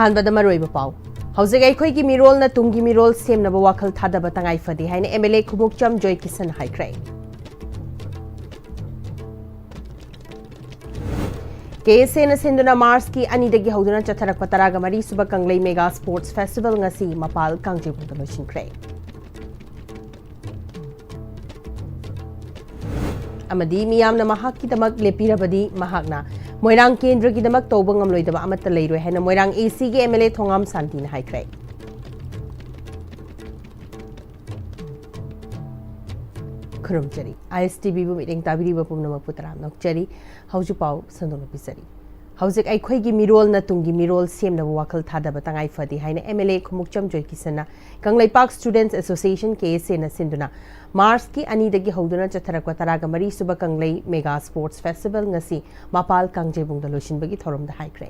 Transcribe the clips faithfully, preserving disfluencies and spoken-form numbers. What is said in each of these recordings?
ꯑꯍꯥꯟꯕꯗ ꯃꯔꯨꯑꯣꯏꯕ ꯄꯥꯎ꯫ ꯍꯧꯖꯤꯛ ꯑꯩꯈꯣꯏꯒꯤ ꯃꯤꯔꯣꯜꯅ ꯇꯨꯡꯒꯤ ꯃꯤꯔꯣꯜ ꯁꯦꯝꯅꯕ ꯋꯥꯈꯜ ꯊꯥꯗꯕ ꯇꯉꯥꯏ ꯐꯗꯦ ꯍꯥꯏꯅ MLA ꯈꯨꯃꯨꯛꯆꯝ ꯖꯣꯏ ꯀꯤꯁꯟ ꯍꯥꯏꯈ꯭ꯔꯦ꯫ KSAꯅ ꯁꯤꯟꯗꯨꯅ ꯃꯥꯔꯆꯀꯤ ꯑꯅꯤꯗꯒꯤ ꯍꯧꯗꯨꯅ ꯆꯠꯊꯔꯛꯄ ꯇꯔꯥꯒ ꯃꯔꯤ ꯁꯨꯕ ꯀꯪꯂꯩ Mega Sports Festival ꯉꯁꯤ ꯃꯄꯥꯜ ꯀꯥꯡꯖꯩꯕꯨꯡꯗ ꯂꯣꯏꯁꯤꯟꯈ꯭ꯔꯦ꯫ ꯑꯃꯗꯤ ꯃꯤꯌꯥꯝꯅ ꯃꯍꯥꯛꯀꯤꯗꯃꯛ ꯂꯦꯞꯄꯤꯔꯕꯗꯤ ꯃꯍꯥꯛꯅ ꯃꯣꯏꯔꯥꯡ ꯀꯦꯟꯗ꯭ꯔꯒꯤꯗꯃꯛ ꯇꯧꯕ ꯉꯝꯂꯣꯏꯗꯕ ꯑꯃꯠꯇ ꯂꯩꯔꯣꯏ ꯍꯥꯏꯅ ꯃꯣꯏꯔꯥꯡ ACꯒꯤ MLA ꯊꯣꯉꯥꯝ ꯁꯥꯟꯇꯤꯅ ꯍꯥꯏꯈ꯭ꯔꯦ꯫ ꯈꯨꯔꯨꯝꯖꯔꯤ꯫ ISTVꯕꯨ ꯃꯤꯠꯌꯦꯡ ꯇꯥꯕꯤꯔꯤꯕ ꯄꯨꯝꯅꯃꯛꯄꯨ ꯇꯔꯥꯝꯅ ꯑꯣꯛꯆꯔꯤ꯫ ꯍꯧꯖꯤꯛ ꯄꯥꯎ ꯁꯟꯗꯣꯛꯅ ꯄꯤꯖꯔꯤ꯫ ꯍꯧꯖꯤꯛ ꯑꯩꯈꯣꯏꯒꯤ ꯃꯤꯔꯣꯜꯅ ꯇꯨꯡꯒꯤ ꯃꯤꯔꯣꯜ ꯁꯦꯝꯅꯕ ꯋꯥꯈꯜ ꯊꯥꯗꯕ ꯇꯉꯥꯏ ꯐꯗꯦ ꯍꯥꯏꯅ MLA ꯈꯨꯃꯨꯛꯆꯝ ꯖꯣꯏ ꯀꯤꯁꯟꯅ ꯀꯪꯂꯩꯄꯥꯛ Students Association, KSAꯅ ꯁꯤꯟꯗꯨꯅ ꯃꯥꯔꯆꯀꯤ ꯑꯅꯤꯗꯒꯤ ꯍꯧꯗꯨꯅ ꯆꯠꯊꯔꯛꯄ ꯇꯔꯥꯒ ꯃꯔꯤ ꯁꯨꯕ ꯀꯪꯂꯩ Mega Sports Festival ꯉꯁꯤ ꯃꯄꯥꯜ ꯀꯥꯡꯖꯩꯕꯨꯡꯗ ꯂꯣꯏꯁꯤꯟꯕꯒꯤ ꯊꯧꯔꯝꯗ ꯍꯥꯏꯈ꯭ꯔꯦ꯫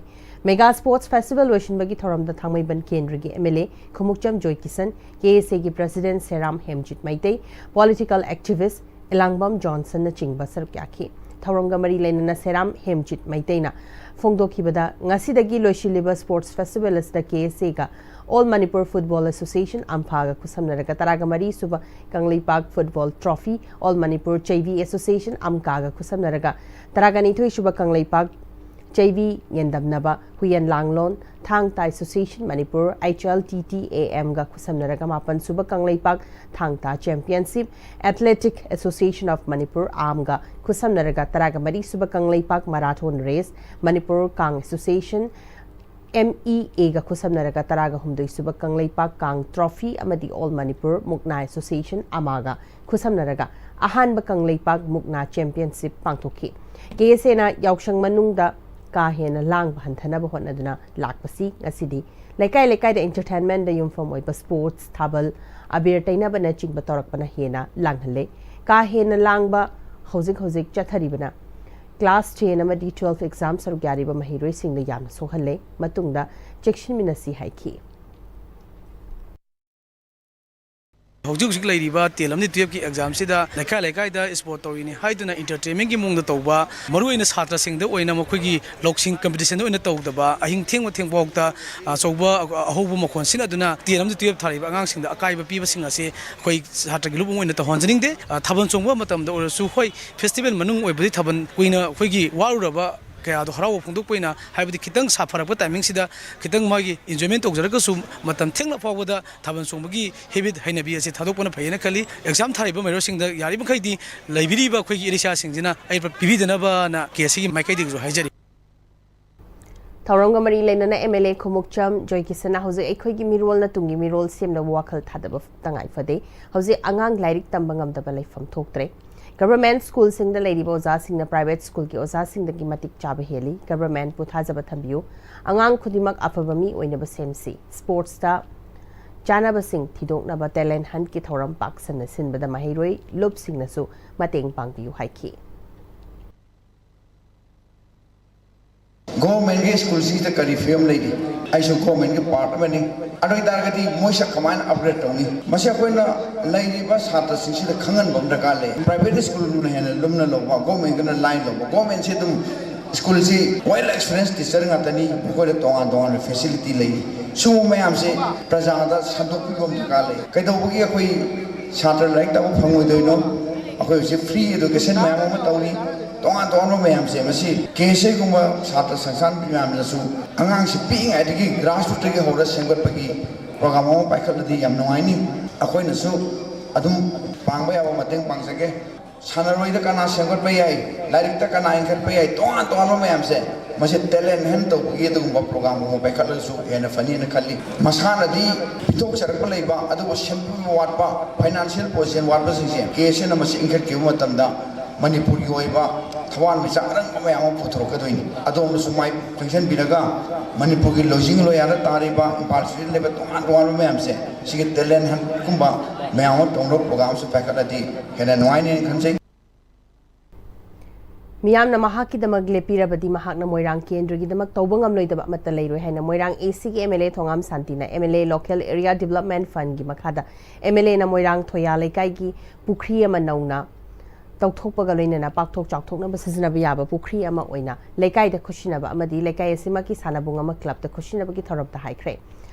Mega Sports Festival ꯂꯣꯏꯁꯤꯟꯕꯒꯤ ꯊꯧꯔꯝꯗ ꯊꯥꯡꯃꯩꯕꯟ ꯀꯦꯟꯗ꯭ꯔꯒꯤ MLA ꯈꯨꯃꯨꯛꯆꯝ ꯖꯣꯏ Kisan, KSAꯒꯤ President ꯁꯦꯔꯥꯝ Hemjit Meitei, political activist ꯏꯂꯥꯡꯕꯝ ꯖꯣꯟꯁꯟꯅꯆꯤꯡꯕ ꯁꯔꯨꯛ ꯌꯥꯈꯤ꯫ ꯊꯧꯔꯝꯒ ꯃꯔꯤ ꯂꯩꯅꯅ ꯁꯦꯔꯥꯝ ꯍꯦꯝꯖꯤꯠ ꯃꯩꯇꯩꯅ ꯐꯣꯡꯗꯣꯛꯈꯤꯕꯗ, ꯉꯁꯤꯗꯒꯤ ꯂꯣꯏꯁꯤꯜꯂꯤꯕ sports festival ꯑꯁꯤꯗ KSAꯒ All Manipur Football Association, AMFAꯒ ꯈꯨꯠꯁꯝꯅꯔꯒ ꯇꯔꯥꯒ ꯃꯔꯤ ꯁꯨꯕ Kangleipak Football Trophy, All Manipur ꯆꯩꯕꯤ Association, AMCAꯒ ꯈꯨꯠꯁꯝꯅꯔꯒ ꯇꯔꯥꯒ ꯅꯤꯊꯣꯏ ꯁꯨꯕ ꯀꯪꯂꯩꯄꯥꯛ ꯆꯩꯕꯤ ꯌꯦꯟꯗꯝꯅꯕ ꯍꯨꯏꯌꯦꯟ ꯂꯥꯡꯂꯣꯟ, ꯊꯥꯡ ꯇꯥ Association Manipur, HLTTAMꯒ ꯈꯨꯠꯁꯝꯅꯔꯒ ꯃꯥꯄꯟ ꯁꯨꯕ ꯀꯪꯂꯩꯄꯥꯛ ꯊꯥꯡ ꯇꯥ Championship, Athletic Association of Manipur, AAMꯒ ꯈꯨꯠꯁꯝꯅꯔꯒ ꯇꯔꯥꯒ ꯃꯔꯤ ꯁꯨꯕ Kangleipak Marathon Race, Manipur Kang Association, MEAꯒ ꯈꯨꯠꯁꯝꯅꯔꯒ ꯇꯔꯥꯒ ꯍꯨꯝꯗꯣꯏ ꯁꯨꯕ ꯀꯪꯂꯩꯄꯥꯛ Kang Trophy ꯑꯃꯗꯤ All Manipur Mukna Association, AMAꯒ ꯈꯨꯠꯁꯝꯅꯔꯒ ꯑꯍꯥꯟꯕ ꯀꯪꯂꯩꯄꯥꯛ ꯃꯨꯛꯅꯥ Championship ꯄꯥꯡꯊꯣꯛꯈꯤ꯫ KSAꯅ ꯌꯥꯎꯁꯪ ꯃꯅꯨꯡꯗ ꯀꯥ ꯍꯦꯟꯅ ꯂꯥꯡꯕ ꯍꯟꯊꯅꯕ ꯍꯣꯠꯅꯗꯨꯅ ꯂꯥꯛꯄꯁꯤ ꯉꯁꯤꯗꯤ ꯂꯩꯀꯥꯏ ꯂꯩꯀꯥꯏꯗ entertainmentꯗ ꯌꯨꯝꯐꯝ ꯑꯣꯏꯕ sports, ꯊꯥꯕꯜ, ꯑꯕꯦꯔ ꯇꯩꯅꯕꯅꯆꯤꯡꯕ ꯇꯧꯔꯛꯄꯅ ꯍꯦꯟꯅ ꯂꯥꯡꯍꯜꯂꯦ꯫ ꯀꯥ ꯍꯦꯟꯅ ꯂꯥꯡꯕ ꯍꯧꯖꯤꯛ ꯍꯧꯖꯤꯛ ꯆꯠꯊꯔꯤꯕꯅ class ten ꯑꯃꯗꯤ twelve exam ꯁꯔꯨꯛ ꯌꯥꯔꯤꯕ ꯃꯍꯩꯔꯣꯏꯁꯤꯡꯗ ꯌꯥꯝꯅ ꯁꯣꯛꯍꯜꯂꯦ꯫ ꯃꯇꯨꯡꯗ ꯆꯦꯛꯁꯤꯟꯃꯤꯟꯅꯁꯤ ꯍꯥꯏꯈꯤ꯫ ꯍꯧꯖꯤꯛ ꯍꯧꯖꯤꯛ ꯂꯩꯔꯤꯕ ꯇꯦꯟ ꯑꯃꯗꯤ ꯇꯨꯌꯦꯜꯐꯀꯤ ꯑꯦꯛꯖꯥꯝꯁꯤꯗ ꯂꯩꯀꯥꯏ ꯂꯩꯀꯥꯏꯗ ꯏꯁꯄꯣꯔꯠ ꯇꯧꯔꯤꯅꯤ ꯍꯥꯏꯗꯨꯅ ꯏꯟꯇꯔꯇꯦꯟꯃꯦꯟꯒꯤ ꯃꯑꯣꯡꯗ ꯇꯧꯕ, ꯃꯔꯨꯑꯣꯏꯅ ꯁꯥꯇ꯭ꯔꯁꯤꯡꯗ ꯑꯣꯏꯅ ꯃꯈꯣꯏꯒꯤ ꯂꯧꯁꯤꯡ ꯀꯝꯄꯤꯇꯤꯁꯟꯗ ꯑꯣꯏꯅ ꯇꯧꯗꯕ, ꯑꯍꯤꯡ ꯊꯦꯡꯕ ꯊꯦꯡꯕꯐꯥꯎꯗ ꯑꯆꯧꯕ ꯑꯍꯧꯕ ꯃꯈꯣꯟ ꯁꯤꯟꯅꯗꯨꯅ ꯇꯦꯟ ꯑꯃꯗꯤ ꯇꯨꯌꯦꯜꯐ ꯊꯥꯔꯤꯕ ꯑꯉꯥꯡꯁꯤꯡꯗ ꯑꯀꯥꯏꯕ ꯄꯤꯕꯁꯤꯡ ꯑꯁꯤ ꯑꯩꯈꯣꯏ ꯁꯥꯇ꯭ꯔꯒꯤ ꯂꯨꯞ ꯑꯃ ꯑꯣꯏꯅ ꯇꯧꯍꯟꯖꯅꯤꯡꯗꯦ꯫ ꯑ, ꯊꯥꯕꯜ ꯆꯣꯡꯕ ꯃꯇꯝꯗ ꯑꯣꯏꯔꯁꯨ, ꯍꯣꯏ, ꯐꯦꯁꯇꯤꯚꯦꯜ ꯃꯅꯨꯡ ꯑꯣꯏꯕꯗꯤ ꯊꯥꯕꯜ ꯀꯨꯏꯅ ꯑꯩꯈꯣꯏꯒꯤ ꯋꯥꯔꯨꯔꯕ ꯀꯌꯥꯗꯣ ꯍꯔꯥꯎꯕ ꯐꯣꯡꯗꯣꯛꯄ ꯑꯣꯏꯅ, ꯍꯥꯏꯕꯗꯤ ꯈꯤꯇꯪ ꯁꯥꯐꯔꯛꯄ ꯇꯥꯏꯃꯤꯡꯁꯤꯗ ꯈꯤꯇꯪ ꯃꯥꯒꯤ ꯏꯟꯖꯣꯏꯃꯦꯟ ꯇꯧꯖꯔꯒꯁꯨ, ꯃꯇꯝ ꯊꯦꯡꯅ ꯐꯥꯎꯕꯗ ꯊꯥꯕꯜ ꯆꯣꯡꯕꯒꯤ ꯍꯦꯕꯤꯠ, ꯍꯩꯅꯕꯤ ꯑꯁꯤ ꯊꯥꯗꯣꯛꯄꯅ ꯐꯩꯌꯦꯅ ꯈꯜꯂꯤ꯫ ꯑꯦꯛꯖꯥꯝ ꯊꯥꯔꯤꯕ ꯃꯍꯩꯔꯣꯏꯁꯤꯡꯗ ꯌꯥꯔꯤꯕꯃꯈꯩꯗꯤ ꯂꯩꯕꯤꯔꯤꯕ ꯑꯩꯈꯣꯏꯒꯤ ꯏꯔꯩꯆꯥꯁꯤꯡꯁꯤꯅ ꯑꯌꯦꯠꯄ ꯄꯤꯕꯤꯗꯅꯕꯅ ꯀꯦ ꯑꯦꯁ ꯁꯤꯒꯤ ꯃꯥꯏꯀꯩꯗꯒꯤꯁꯨ ꯍꯥꯏꯖꯔꯤ꯫ ꯊꯧꯔꯝꯒ ꯃꯔꯤ ꯂꯩꯅꯅ ꯑꯦꯝ ꯑꯦꯜ ꯑꯦ ꯈꯨꯃꯨꯛꯆꯝ ꯖꯣꯏꯀꯤꯁꯟꯅ ꯍꯧꯖꯤꯛ ꯑꯩꯈꯣꯏꯒꯤ ꯃꯤꯔꯣꯜꯅ ꯇꯨꯡꯒꯤ ꯃꯤꯔꯣꯜ ꯁꯦꯝꯅꯕ ꯋꯥꯈꯜ ꯊꯥꯗꯕ ꯇꯉꯥꯏ ꯐꯗꯦ꯫ ꯍꯧꯖꯤꯛ ꯑꯉꯥꯡ ꯂꯥꯏꯔꯤꯛ ꯇꯝꯕ ꯉꯝꯗꯕ ꯂꯩꯐꯝ ꯊꯣꯛꯇ꯭ꯔꯦ꯫ ꯒꯚꯔꯟꯃꯦꯟꯠ ꯁ꯭ꯀꯨꯜꯁꯤꯡꯗ ꯂꯩꯔꯤꯕ ꯑꯣꯖꯥꯁꯤꯡꯅ ꯄ꯭ꯔꯥꯏꯚꯦꯠ ꯁ꯭ꯀꯨꯜꯒꯤ ꯑꯣꯖꯥꯁꯤꯡꯗꯒꯤ ꯃꯇꯤꯛ ꯆꯥꯕ ꯍꯦꯜꯂꯤ꯫ ꯒꯚꯔꯟꯃꯦꯟꯠꯄꯨ ꯊꯥꯖꯕ ꯊꯝꯕꯤꯌꯨ꯫ ꯑꯉꯥꯡ ꯈꯨꯗꯤꯡꯃꯛ ꯑꯐꯕ ꯃꯤ ꯑꯣꯏꯅꯕ ꯁꯦꯝꯁꯤ꯫ ꯁ꯭ꯄꯣꯔꯠꯁꯇ ꯆꯥꯅꯕꯁꯤꯡ ꯊꯤꯗꯣꯛꯅꯕ ꯇꯦꯂꯦꯟꯠ ꯍꯟꯠꯀꯤ ꯊꯧꯔꯝ ꯄꯥꯛ ꯁꯟꯅ ꯁꯤꯟꯕꯗ ꯃꯍꯩꯔꯣꯏ ꯂꯨꯞꯁꯤꯡꯅꯁꯨ ꯃꯇꯦꯡ ꯄꯥꯡꯕꯤꯌꯨ ꯍꯥꯏꯈꯤ꯫ ꯒꯣꯔꯃꯦꯟꯒꯤ ꯁ꯭ꯀꯨꯜꯁꯤꯡꯁꯤꯗ ꯀꯔꯤ ꯐꯤꯕꯝ ꯂꯩꯔꯤ? ꯑꯩꯁꯨ ꯒꯣꯔꯃꯦꯟꯒꯤ ꯄꯥꯔꯠ ꯑꯃꯅꯤ꯫ ꯑꯗꯨ ꯑꯣꯏ ꯇꯥꯔꯒꯗꯤ ꯃꯣꯏꯁꯦ ꯀꯃꯥꯏꯅ ꯑꯞꯒ꯭ꯔꯦꯗ ꯇꯧꯅꯤ? ꯃꯁꯤ ꯑꯩꯈꯣꯏꯅ ꯂꯩꯔꯤꯕ ꯁꯥꯇ꯭ꯔꯁꯤꯡꯁꯤꯗ ꯈꯪꯍꯟꯕ ꯑꯃ ꯗꯔꯀꯥꯔ ꯂꯩ꯫ ꯄ꯭ꯔꯥꯏꯚꯦꯠ ꯁ꯭ꯀꯨꯜꯅ ꯍꯦꯟꯅ ꯂꯨꯝꯅ ꯂꯧꯕ, ꯒꯣꯔꯃꯦꯟꯒꯅ ꯂꯥꯏꯅ ꯂꯧꯕ꯫ ꯒꯣꯔꯃꯦꯟꯁꯤ ꯑꯗꯨꯝ ꯁ꯭ꯀꯨꯜꯁꯤ ꯋꯦꯜ ꯑꯦꯛꯁꯄꯤꯔꯤꯌꯦꯟꯁ ꯇꯤꯆꯔ ꯉꯥꯛꯇꯅꯤ, ꯃꯈꯣꯏꯗ ꯇꯣꯉꯥꯟ ꯇꯣꯉꯥꯟꯕ ꯐꯦꯁꯤꯂꯤꯇꯤ ꯂꯩ꯫ ꯁꯤꯒꯨꯝꯕ ꯃꯌꯥꯝꯁꯦ ꯄ꯭ꯔꯖꯥꯗ ꯁꯟꯗꯣꯛꯄꯤꯕ ꯑꯃ ꯗꯔꯀꯥꯔ ꯂꯩ꯫ ꯀꯩꯗꯧꯕꯒꯤ ꯑꯩꯈꯣꯏ ꯁꯥꯇ꯭ꯔ ꯂꯥꯏꯔꯤꯛ ꯇꯝꯕ ꯐꯪꯉꯣꯏꯗꯣꯏꯅꯣ? ꯑꯩꯈꯣꯏ ꯍꯧꯖꯤꯛ ꯐ꯭ꯔꯤ ꯑꯦꯗꯨꯀꯦꯁꯟ ꯃꯌꯥꯝ ꯑꯃ ꯇꯧꯔꯤ꯫ ꯇꯣꯉꯥꯟ ꯇꯣꯉꯥꯟꯕ ꯃꯌꯥꯝꯁꯦ ꯃꯁꯤ ꯀꯦ ꯑꯦꯁ ꯑꯦꯒꯨꯝꯕ ꯁꯥꯇ꯭ꯔ ꯁꯪꯁꯊꯥꯟ ꯃꯌꯥꯝꯅꯁꯨ ꯑꯉꯥꯡꯁꯤ ꯄꯤꯛꯏꯉꯩꯗꯒꯤ ꯒ꯭ꯔꯥꯁꯔꯨꯠꯇꯒꯤ ꯍꯧꯔ ꯁꯦꯝꯒꯠꯄꯒꯤ ꯄ꯭ꯔꯣꯒ꯭ꯔꯥꯝ ꯑꯃ ꯄꯥꯏꯈꯠꯂꯗꯤ ꯌꯥꯝ ꯅꯨꯡꯉꯥꯏꯅꯤ꯫ ꯑꯩꯈꯣꯏꯅꯁꯨ ꯑꯗꯨꯝ ꯄꯥꯡꯕ ꯌꯥꯕ ꯃꯇꯦꯡ ꯄꯥꯡꯖꯒꯦ꯫ ꯁꯥꯟꯅꯔꯣꯏꯗ ꯀꯅꯥ ꯁꯦꯝꯒꯠꯄ ꯌꯥꯏ, ꯂꯥꯏꯔꯤꯛꯇ ꯀꯅꯥ ꯏꯟꯈꯠꯄ ꯌꯥꯏ, ꯇꯣꯉꯥꯟ ꯇꯣꯉꯥꯟꯕ ꯃꯌꯥꯝꯁꯦ ꯃꯁꯤ ꯇꯦꯂꯦꯟꯠ ꯍꯟꯠ ꯇꯧꯕꯒꯤ ꯑꯗꯨꯒꯨꯝꯕ ꯄ꯭ꯔꯣꯒ꯭ꯔꯥꯝ ꯑꯃ ꯄꯥꯏꯈꯠꯂꯁꯨ ꯍꯦꯟꯅ ꯐꯅꯤꯅ ꯈꯜꯂꯤ꯫ ꯃꯁꯥꯅꯗꯤ ꯄꯤꯊꯣꯛꯆꯔꯛꯄ ꯂꯩꯕ ꯑꯗꯨꯕꯨ ꯁꯦꯝꯕ ꯋꯥꯠꯄ, ꯐꯥꯏꯅꯥꯟꯁꯤꯌꯦꯜ ꯄꯣꯖꯤꯁꯟ ꯋꯥꯠꯄꯁꯤꯡꯁꯦ ꯀꯦ ꯑꯦꯁ ꯑꯦꯅ ꯃꯁꯤ ꯏꯟꯈꯠꯈꯤꯕ ꯃꯇꯝꯗ ꯃꯅꯤꯄꯨꯔꯒꯤ ꯑꯣꯏꯕ ꯊꯋꯥꯟꯃꯤꯆꯥꯛ ꯑꯔꯪꯕ ꯃꯌꯥꯝ ꯑꯃ ꯄꯨꯊꯣꯔꯛꯀꯗꯣꯏꯅꯤ꯫ ꯑꯗꯣꯝꯗꯁꯨ ꯃꯥꯏ ꯆꯪꯁꯤꯟꯕꯤꯔꯒ ꯃꯅꯤꯄꯨꯔꯒꯤ ꯂꯣꯏꯖꯤꯡ ꯂꯣꯌꯥꯗ ꯇꯥꯔꯤꯕ ꯏꯝꯐꯥꯜ ꯁꯤꯇꯤꯗ ꯂꯩꯕ ꯇꯣꯉꯥꯟ ꯇꯣꯉꯥꯟꯕ ꯃꯌꯥꯝꯁꯦ ꯁꯤꯒꯤ ꯇꯦꯂꯦꯟꯠ ꯍꯟꯠꯀꯨꯝꯕ ꯃꯌꯥꯝ ꯑꯃ ꯇꯧꯅꯕ ꯄ꯭ꯔꯣꯒ꯭ꯔꯥꯝꯁꯨ ꯄꯥꯏꯈꯠꯂꯗꯤ ꯍꯦꯟꯅ ꯅꯨꯡꯉꯥꯏꯅꯦꯅ ꯈꯟꯖꯩ꯫ ꯃꯤꯌꯥꯝꯅ ꯃꯍꯥꯛꯀꯤꯗꯃꯛ ꯂꯦꯞꯄꯤꯔꯕꯗꯤ ꯃꯍꯥꯛꯅ ꯃꯣꯏꯔꯥꯡ ꯀꯦꯟꯗ꯭ꯔꯒꯤꯗꯃꯛ ꯇꯧꯕ ꯉꯝꯂꯣꯏꯗꯕ ꯑꯃꯠꯇ ꯂꯩꯔꯣꯏ ꯍꯥꯏꯅ ꯃꯣꯏꯔꯥꯡ ꯑꯦ ꯁꯤꯒꯤ ꯑꯦꯝ ꯑꯦꯜ ꯑꯦ ꯊꯣꯉꯥꯝ ꯁꯥꯟꯇꯤꯅ M L A local area development ꯐꯟꯒꯤ ꯃꯈꯥꯗ ꯑꯦꯝ ꯑꯦꯜ ꯑꯦꯅ ꯃꯣꯏꯔꯥꯡ ꯊꯣꯌꯥ ꯂꯩꯀꯥꯏꯒꯤ ꯄꯨꯈ꯭ꯔꯤ ꯑꯃ ꯅꯧꯅ ꯇꯧꯊꯣꯛꯄꯒ ꯂꯣꯏꯅꯅ ꯄꯥꯛꯊꯣꯛ ꯆꯥꯎꯊꯣꯛꯅꯕ ꯁꯤꯖꯤꯟꯅꯕ ꯌꯥꯕ ꯄꯨꯈ꯭ꯔꯤ ꯑꯃ ꯑꯣꯏꯅ ꯂꯩꯀꯥꯏꯗ ꯈꯨꯠꯁꯤꯟꯅꯕ ꯑꯃꯗꯤ ꯂꯩꯀꯥꯏ ꯑꯁꯤꯃꯛꯀꯤ ꯁꯥꯟꯅꯕꯨꯡ ꯑꯃ ꯀ꯭ꯂꯕꯇ ꯈꯨꯠꯁꯤꯟꯅꯕꯒꯤ ꯊꯧꯔꯝꯗ ꯍꯥꯏꯈ꯭ꯔꯦ꯫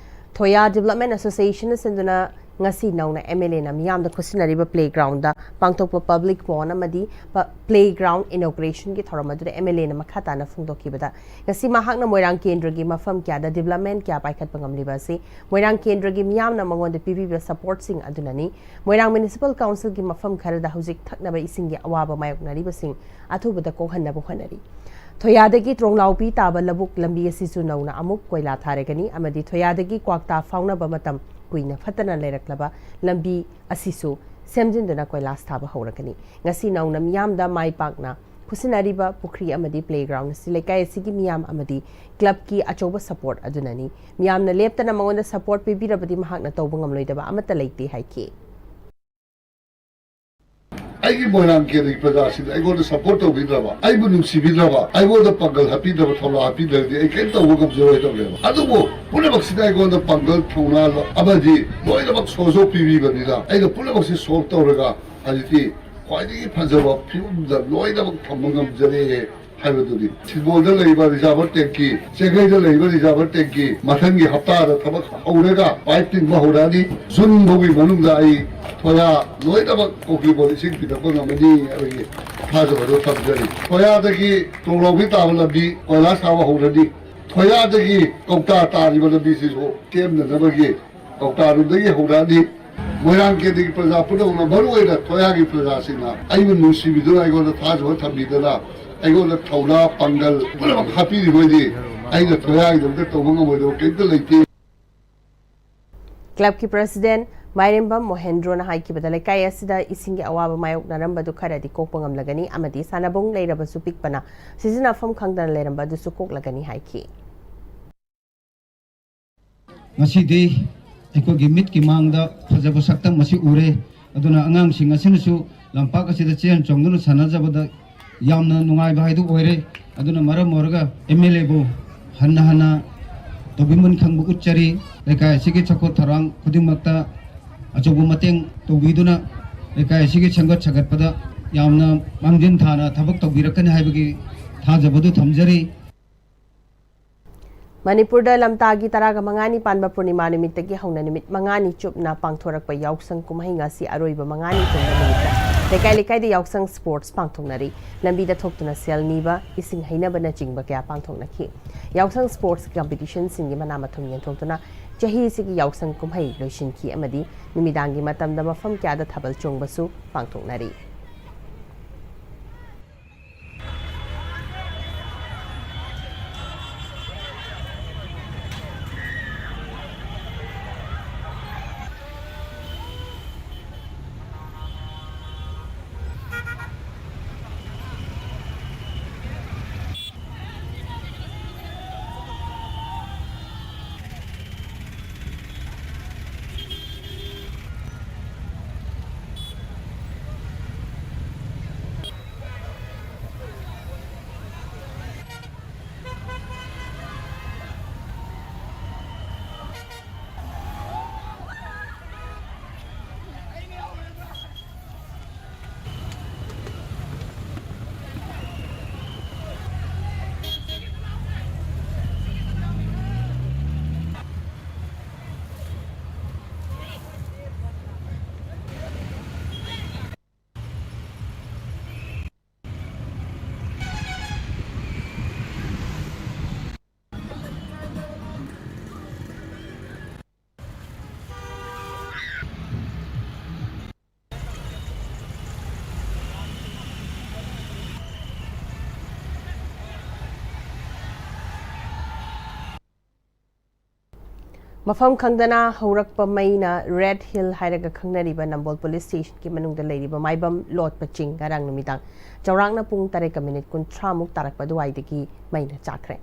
ꯊꯣꯌꯥ ꯗꯤꯕꯂꯞꯃꯦꯟ ꯑꯦꯁꯣꯁꯤꯌꯦꯁꯟꯅ ꯁꯤꯟꯗꯨꯅ ꯉꯁꯤ ꯅꯧꯅ ꯑꯦꯝ ꯑꯦꯜ ꯑꯦꯅ ꯃꯤꯌꯥꯝꯗ ꯈꯨꯠꯁꯤꯟꯅꯔꯤꯕ ꯄ꯭ꯂꯦꯒ꯭ꯔꯥꯎꯟꯗ ꯄꯥꯡꯊꯣꯛꯄ ꯄꯕ꯭ꯂꯤꯛ ꯄꯣꯟ ꯑꯃꯗꯤ ꯄ-, ꯄ꯭ꯂꯦꯒ꯭ꯔꯥꯎꯟ ꯏꯅꯣꯒ꯭ꯔꯦꯁꯟꯒꯤ ꯊꯧꯔꯝ ꯑꯗꯨꯗ ꯑꯦꯝ ꯑꯦꯜ ꯑꯦꯅ ꯃꯈꯥ ꯇꯥꯅ ꯐꯣꯡꯗꯣꯛꯈꯤꯕꯗ, ꯉꯁꯤ ꯃꯍꯥꯛꯅ ꯃꯣꯏꯔꯥꯡ ꯀꯦꯟꯗ꯭ꯔꯒꯤ ꯃꯐꯝ ꯀꯌꯥꯗ ꯗꯤꯕꯂꯞꯃꯦꯟ ꯀꯌꯥ ꯄꯥꯏꯈꯠꯄ ꯉꯝꯂꯤꯕ ꯑꯁꯤ ꯃꯣꯏꯔꯥꯡ ꯀꯦꯟꯗ꯭ꯔꯒꯤ ꯃꯤꯌꯥꯝꯅ ꯃꯉꯣꯟꯗ ꯄꯤꯕꯤꯕ ꯁꯄꯣꯔꯠꯁꯤꯡ ꯑꯗꯨꯅꯅꯤ꯫ ꯃꯣꯏꯔꯥꯡ ꯃ꯭ꯌꯨꯅꯤꯁꯤꯄꯥꯜ ꯀꯥꯎꯟꯁꯤꯜꯒꯤ ꯃꯐꯝ ꯈꯔꯗ ꯍꯧꯖꯤꯛ ꯊꯛꯅꯕ ꯏꯁꯤꯡꯒꯤ ꯑꯋꯥꯕ ꯃꯥꯌꯣꯛꯅꯔꯤꯕꯁꯤꯡ ꯑꯊꯨꯕꯗ ꯀꯣꯛꯍꯟꯅꯕ ꯍꯣꯠꯅꯔꯤ꯫ ꯊꯣꯌꯥꯗꯒꯤ ꯇ꯭ꯔꯣꯡꯂꯥꯎꯄꯤ ꯇꯥꯕ ꯂꯧꯕꯨꯛ ꯂꯝꯕꯤ ꯑꯁꯤꯁꯨ ꯅꯧꯅ ꯑꯃꯨꯛ ꯀꯣꯏꯂꯥ ꯊꯥꯔꯒꯅꯤ ꯑꯃꯗꯤ ꯊꯣꯌꯥꯗꯒꯤ ꯀ꯭ꯋꯥꯛꯇꯥ ꯐꯥꯎꯅꯕ ꯃꯇꯝ ꯀꯨꯏꯅ ꯐꯠꯇꯅ ꯂꯩꯔꯛꯂꯕ ꯂꯝꯕꯤ ꯑꯁꯤꯁꯨ ꯁꯦꯝꯖꯤꯟꯗꯨꯅ ꯀꯣꯏꯂꯥꯁ ꯊꯥꯕ ꯍꯧꯔꯒꯅꯤ꯫ ꯉꯁꯤ ꯅꯧꯅ ꯃꯤꯌꯥꯝꯗ ꯃꯥꯏ ꯄꯥꯛꯅ ꯈꯨꯠꯁꯤꯟꯅꯔꯤꯕ ꯄꯨꯈ꯭ꯔꯤ ꯑꯃꯗꯤ ꯄ꯭ꯂꯦꯒ꯭ꯔꯥꯎꯟ ꯑꯁꯤ ꯂꯩꯀꯥꯏ ꯑꯁꯤꯒꯤ ꯃꯤꯌꯥꯝ ꯑꯃꯗꯤ ꯀ꯭ꯂꯕꯀꯤ ꯑꯆꯧꯕ ꯁꯄꯣꯔꯠ ꯑꯗꯨꯅꯅꯤ꯫ ꯃꯤꯌꯥꯝꯅ ꯂꯦꯞꯇꯅ ꯃꯉꯣꯟꯗ ꯁꯄꯣꯔꯠ ꯄꯤꯕꯤꯔꯕꯗꯤ ꯃꯍꯥꯛꯅ ꯇꯧꯕ ꯉꯝꯂꯣꯏꯗꯕ ꯑꯃꯠꯇ ꯂꯩꯇꯦ ꯍꯥꯏꯈꯤ꯫ ꯑꯩꯒꯤ ꯃꯣꯏꯔꯥꯡ ꯀꯦꯟꯗ꯭ꯔꯒꯤ ꯄ꯭ꯔꯖꯥꯁꯤꯡꯅ ꯑꯩꯉꯣꯟꯗ ꯁꯄꯣꯔꯠ ꯇꯧꯕꯤꯗ꯭ꯔꯕ, ꯑꯩꯕꯨ ꯅꯨꯡꯁꯤꯕꯤꯗ꯭ꯔꯕ, ꯑꯩꯉꯣꯟꯗ ꯄꯥꯡꯒꯜ ꯍꯥꯞꯄꯤꯗ꯭ꯔꯕ, ꯊꯧꯅꯥ ꯍꯥꯞꯄꯤꯗ꯭ꯔꯒꯗꯤ ꯑꯩ ꯀꯔꯤꯝ ꯇꯧꯕ ꯉꯝꯖꯔꯣꯏꯗꯕꯅꯦꯕ꯫ ꯑꯗꯨꯕꯨ ꯄꯨꯝꯅꯃꯛꯁꯤꯅ ꯑꯩꯉꯣꯟꯗ ꯄꯥꯡꯒꯜ, ꯊꯧꯅꯥ ꯑꯃꯗꯤ ꯂꯣꯏꯅꯃꯛ ꯁꯣꯖꯣꯛ ꯄꯤꯕꯤꯕꯅꯤꯅ ꯑꯩꯅ ꯄꯨꯝꯅꯃꯛꯁꯤ ꯁꯣꯜꯕ ꯇꯧꯔꯒ ꯍꯧꯖꯤꯛꯇꯤ ꯈ꯭ꯋꯥꯏꯗꯒꯤ ꯐꯖꯕ ꯐꯤꯕꯝꯗ ꯂꯣꯏꯅꯃꯛ ꯊꯝꯕ ꯉꯝꯖꯔꯦ ꯍꯥꯏꯕꯗꯨꯅꯤ꯫ ꯁꯤꯡꯕꯣꯜꯗ ꯂꯩꯕ ꯔꯤꯖꯥꯔꯚꯔ ꯇꯦꯡꯀꯤ, ꯆꯦꯈꯩꯗ ꯂꯩꯕ ꯔꯤꯖꯥꯔꯚꯔ ꯇꯦꯡꯀꯤ ꯃꯊꯪꯒꯤ ꯍꯞꯇꯥꯗ ꯊꯕꯛ ꯍꯧꯔꯒ ꯄꯥꯏꯞ ꯇꯤꯡꯕ ꯍꯧꯔꯛꯑꯅꯤ꯫ ꯖꯨꯟ ꯐꯥꯎꯒꯤ ꯃꯅꯨꯡꯗ ꯑꯩ ꯊꯣꯌꯥ ꯂꯣꯏꯅꯃꯛ ꯀꯣꯀꯤꯕꯣꯟ ꯏꯁꯤꯡ ꯄꯤꯊꯛꯄ ꯉꯝꯃꯅꯤ ꯍꯥꯏꯕꯒꯤ ꯊꯥꯖꯕꯗꯣ ꯊꯝꯖꯔꯤ꯫ ꯊꯣꯌꯥꯗꯒꯤ ꯇꯣꯡꯂꯥꯎꯕꯤ ꯇꯥꯕ ꯂꯝꯕꯤ ꯀꯣꯏꯂꯥ ꯁꯥꯕ ꯍꯧꯔꯅꯤ꯫ ꯊꯣꯌꯥꯗꯒꯤ ꯀꯧꯇꯥ ꯇꯥꯔꯤꯕ ꯂꯝꯕꯤꯁꯤꯁꯨ ꯇꯦꯝꯅꯅꯕꯒꯤ ꯀꯧꯇꯥꯔꯣꯝꯗꯒꯤ ꯍꯧꯔꯛꯑꯅꯤ꯫ ꯃꯣꯏꯔꯥꯡ ꯀꯦꯟꯗ꯭ꯔꯒꯤ ꯄ꯭ꯔꯖꯥ ꯄꯨꯝꯅꯃꯛꯅ, ꯃꯔꯨ ꯑꯣꯏꯅ ꯊꯣꯌꯥꯒꯤ ꯄ꯭ꯔꯖꯥꯁꯤꯡꯅ ꯑꯩꯕꯨ ꯅꯨꯡꯁꯤꯕꯤꯗꯨꯅ ꯑꯩꯉꯣꯟꯗ ꯊꯥꯖꯕ ꯊꯝꯕꯤꯗꯅ ꯑꯩꯉꯣꯟꯗ ꯊꯧꯅꯥ ꯄꯥꯡꯒꯜ ꯄꯨꯝꯅꯃꯛ ꯍꯥꯞꯄꯤꯔꯤꯕꯗꯤ ꯑꯩꯅ ꯊꯣꯌꯥꯒꯤꯗꯃꯛꯇ ꯇꯧꯕ ꯉꯝꯃꯣꯏꯗꯕ ꯀꯔꯤꯝꯇ ꯂꯩꯇꯦ꯫ ꯀ꯭ꯂꯕꯀꯤ ꯄ꯭ꯔꯁꯤꯗꯦꯟ ꯃꯥꯏꯔꯦꯝꯕꯝ ꯃꯣꯍꯦꯟꯗ꯭ꯔꯣꯅ ꯍꯥꯏꯈꯤꯕꯗ, ꯂꯩꯀꯥꯏ ꯑꯁꯤꯗ ꯏꯁꯤꯡꯒꯤ ꯑꯋꯥꯕ ꯃꯥꯌꯣꯛꯅꯔꯝꯕꯗꯨ ꯈꯔꯗꯤ ꯀꯣꯛꯄ ꯉꯝꯂꯒꯅꯤ ꯑꯃꯗꯤ ꯁꯥꯟꯅꯕꯨꯡ ꯂꯩꯔꯕꯁꯨ ꯄꯤꯛꯄꯅ ꯁꯤꯖꯤꯟꯅꯐꯝ ꯈꯪꯗꯅ ꯂꯩꯔꯝꯕ ꯑꯗꯨꯁꯨ ꯀꯣꯛꯂꯒꯅꯤ ꯍꯥꯏꯈꯤ꯫ ꯉꯁꯤꯗꯤ ꯑꯩꯈꯣꯏꯒꯤ ꯃꯤꯠꯀꯤ ꯃꯥꯡꯗ ꯐꯖꯕ ꯁꯛꯇꯝ ꯑꯁꯤ ꯎꯔꯦ꯫ ꯑꯗꯨꯅ ꯑꯉꯥꯡꯁꯤꯡ ꯑꯁꯤꯅꯁꯨ ꯂꯝꯄꯥꯛ ꯑꯁꯤꯗ ꯆꯦꯟ ꯆꯣꯡꯗꯨꯅ ꯁꯥꯟꯅꯖꯕꯗ ꯌꯥꯝꯅ ꯅꯨꯡꯉꯥꯏꯕ ꯍꯥꯏꯗꯨ ꯑꯣꯏꯔꯦ꯫ ꯑꯗꯨꯅ ꯃꯔꯝ ꯑꯣꯏꯔꯒ ꯑꯦꯝ ꯑꯦꯜ ꯑꯦꯕꯨ ꯍꯟꯅ ꯍꯟꯅ ꯇꯧꯕꯤꯃꯟ ꯈꯪꯕ ꯎꯠꯆꯔꯤ꯫ ꯂꯩꯀꯥꯏ ꯑꯁꯤꯒꯤ ꯆꯥꯎꯈꯠ ꯊꯧꯔꯥꯡ ꯈꯨꯗꯤꯡꯃꯛꯇ ꯑꯆꯧꯕ ꯃꯇꯦꯡ ꯇꯧꯕꯤꯗꯨꯅ ꯂꯩꯀꯥꯏ ꯑꯁꯤꯒꯤ ꯁꯦꯝꯒꯠ ꯁꯥꯒꯠꯄꯗ ꯌꯥꯝꯅ ꯃꯥꯡꯖꯤꯟ ꯊꯥꯅ ꯊꯕꯛ ꯇꯧꯕꯤꯔꯛꯀꯅꯤ ꯍꯥꯏꯕꯒꯤ ꯊꯥꯖꯕꯗꯨ ꯊꯝꯖꯔꯤ꯫ ꯃꯅꯤꯄꯨꯔꯗ ꯂꯝꯇꯥꯒꯤ ꯇꯔꯥꯒ ꯃꯉꯥꯅꯤ ꯄꯥꯟꯕ ꯄꯨꯔꯅꯤꯃꯥ ꯅꯨꯃꯤꯠꯇꯒꯤ ꯍꯧꯅ ꯅꯨꯃꯤꯠ ꯃꯉꯥꯅꯤ ꯆꯨꯞꯅ ꯄꯥꯡꯊꯣꯔꯛꯄ ꯌꯥꯎꯁꯪ ꯀꯨꯝꯍꯩ ꯉꯁꯤ ꯑꯔꯣꯏꯕ ꯃꯉꯥꯅꯤ ꯆꯟꯕ ꯅꯨꯃꯤꯠꯇ ꯂꯩꯀꯥꯏ ꯂꯩꯀꯥꯏꯗ ꯌꯥꯎꯁꯪ ꯁ꯭ꯄꯣꯔꯠꯁ ꯄꯥꯡꯊꯣꯛꯅꯔꯤ꯫ ꯂꯝꯕꯤꯗ ꯊꯣꯛꯇꯨꯅ ꯁꯦꯜ ꯅꯤꯕ, ꯏꯁꯤꯡ ꯍꯩꯅꯕꯅꯆꯤꯡꯕ ꯀꯌꯥ ꯄꯥꯡꯊꯣꯛꯅꯈꯤ꯫ ꯌꯥꯎꯁꯪ ꯁ꯭ꯄꯣꯔꯠꯁ ꯀꯝꯄꯤꯇꯤꯁꯟꯁꯤꯡꯒꯤ ꯃꯅꯥ ꯃꯊꯨꯝ ꯌꯦꯟꯊꯣꯛꯇꯨꯅ ꯆꯍꯤ ꯑꯁꯤꯒꯤ ꯌꯥꯎꯁꯪ ꯀꯨꯝꯍꯩ ꯂꯣꯏꯁꯤꯟꯈꯤ ꯑꯃꯗꯤ ꯅꯨꯃꯤꯗꯥꯡꯒꯤ ꯃꯇꯝꯗ ꯃꯐꯝ ꯀꯌꯥꯗ ꯊꯥꯕꯜ ꯆꯣꯡꯕꯁꯨ ꯄꯥꯡꯊꯣꯛꯅꯔꯤ꯫ ꯃꯐꯝ ꯈꯪꯗꯅ ꯍꯧꯔꯛꯄ ꯃꯩꯅ ꯔꯦꯗ ꯍꯤꯜ ꯍꯥꯏꯔꯒ ꯈꯪꯅꯔꯤꯕ ꯅꯝꯕꯣꯜ ꯄꯨꯂꯤꯁ ꯁ꯭ꯇꯦꯁꯟꯒꯤ ꯃꯅꯨꯡꯗ ꯂꯩꯔꯤꯕ ꯃꯥꯏꯕꯝ ꯂꯣꯠꯄ ꯆꯤꯡ ꯉꯔꯥꯡ ꯅꯨꯃꯤꯗꯥꯡ ꯆꯥꯎꯔꯥꯛꯅ ꯄꯨꯡ ꯇꯔꯦꯠꯀ ꯃꯤꯅꯤꯠ ꯀꯨꯟꯊ꯭ꯔꯥꯃꯨꯛ ꯇꯥꯔꯛꯄ ꯑꯗꯨꯋꯥꯏꯗꯒꯤ ꯃꯩꯅ ꯆꯥꯛꯈ꯭ꯔꯦ꯫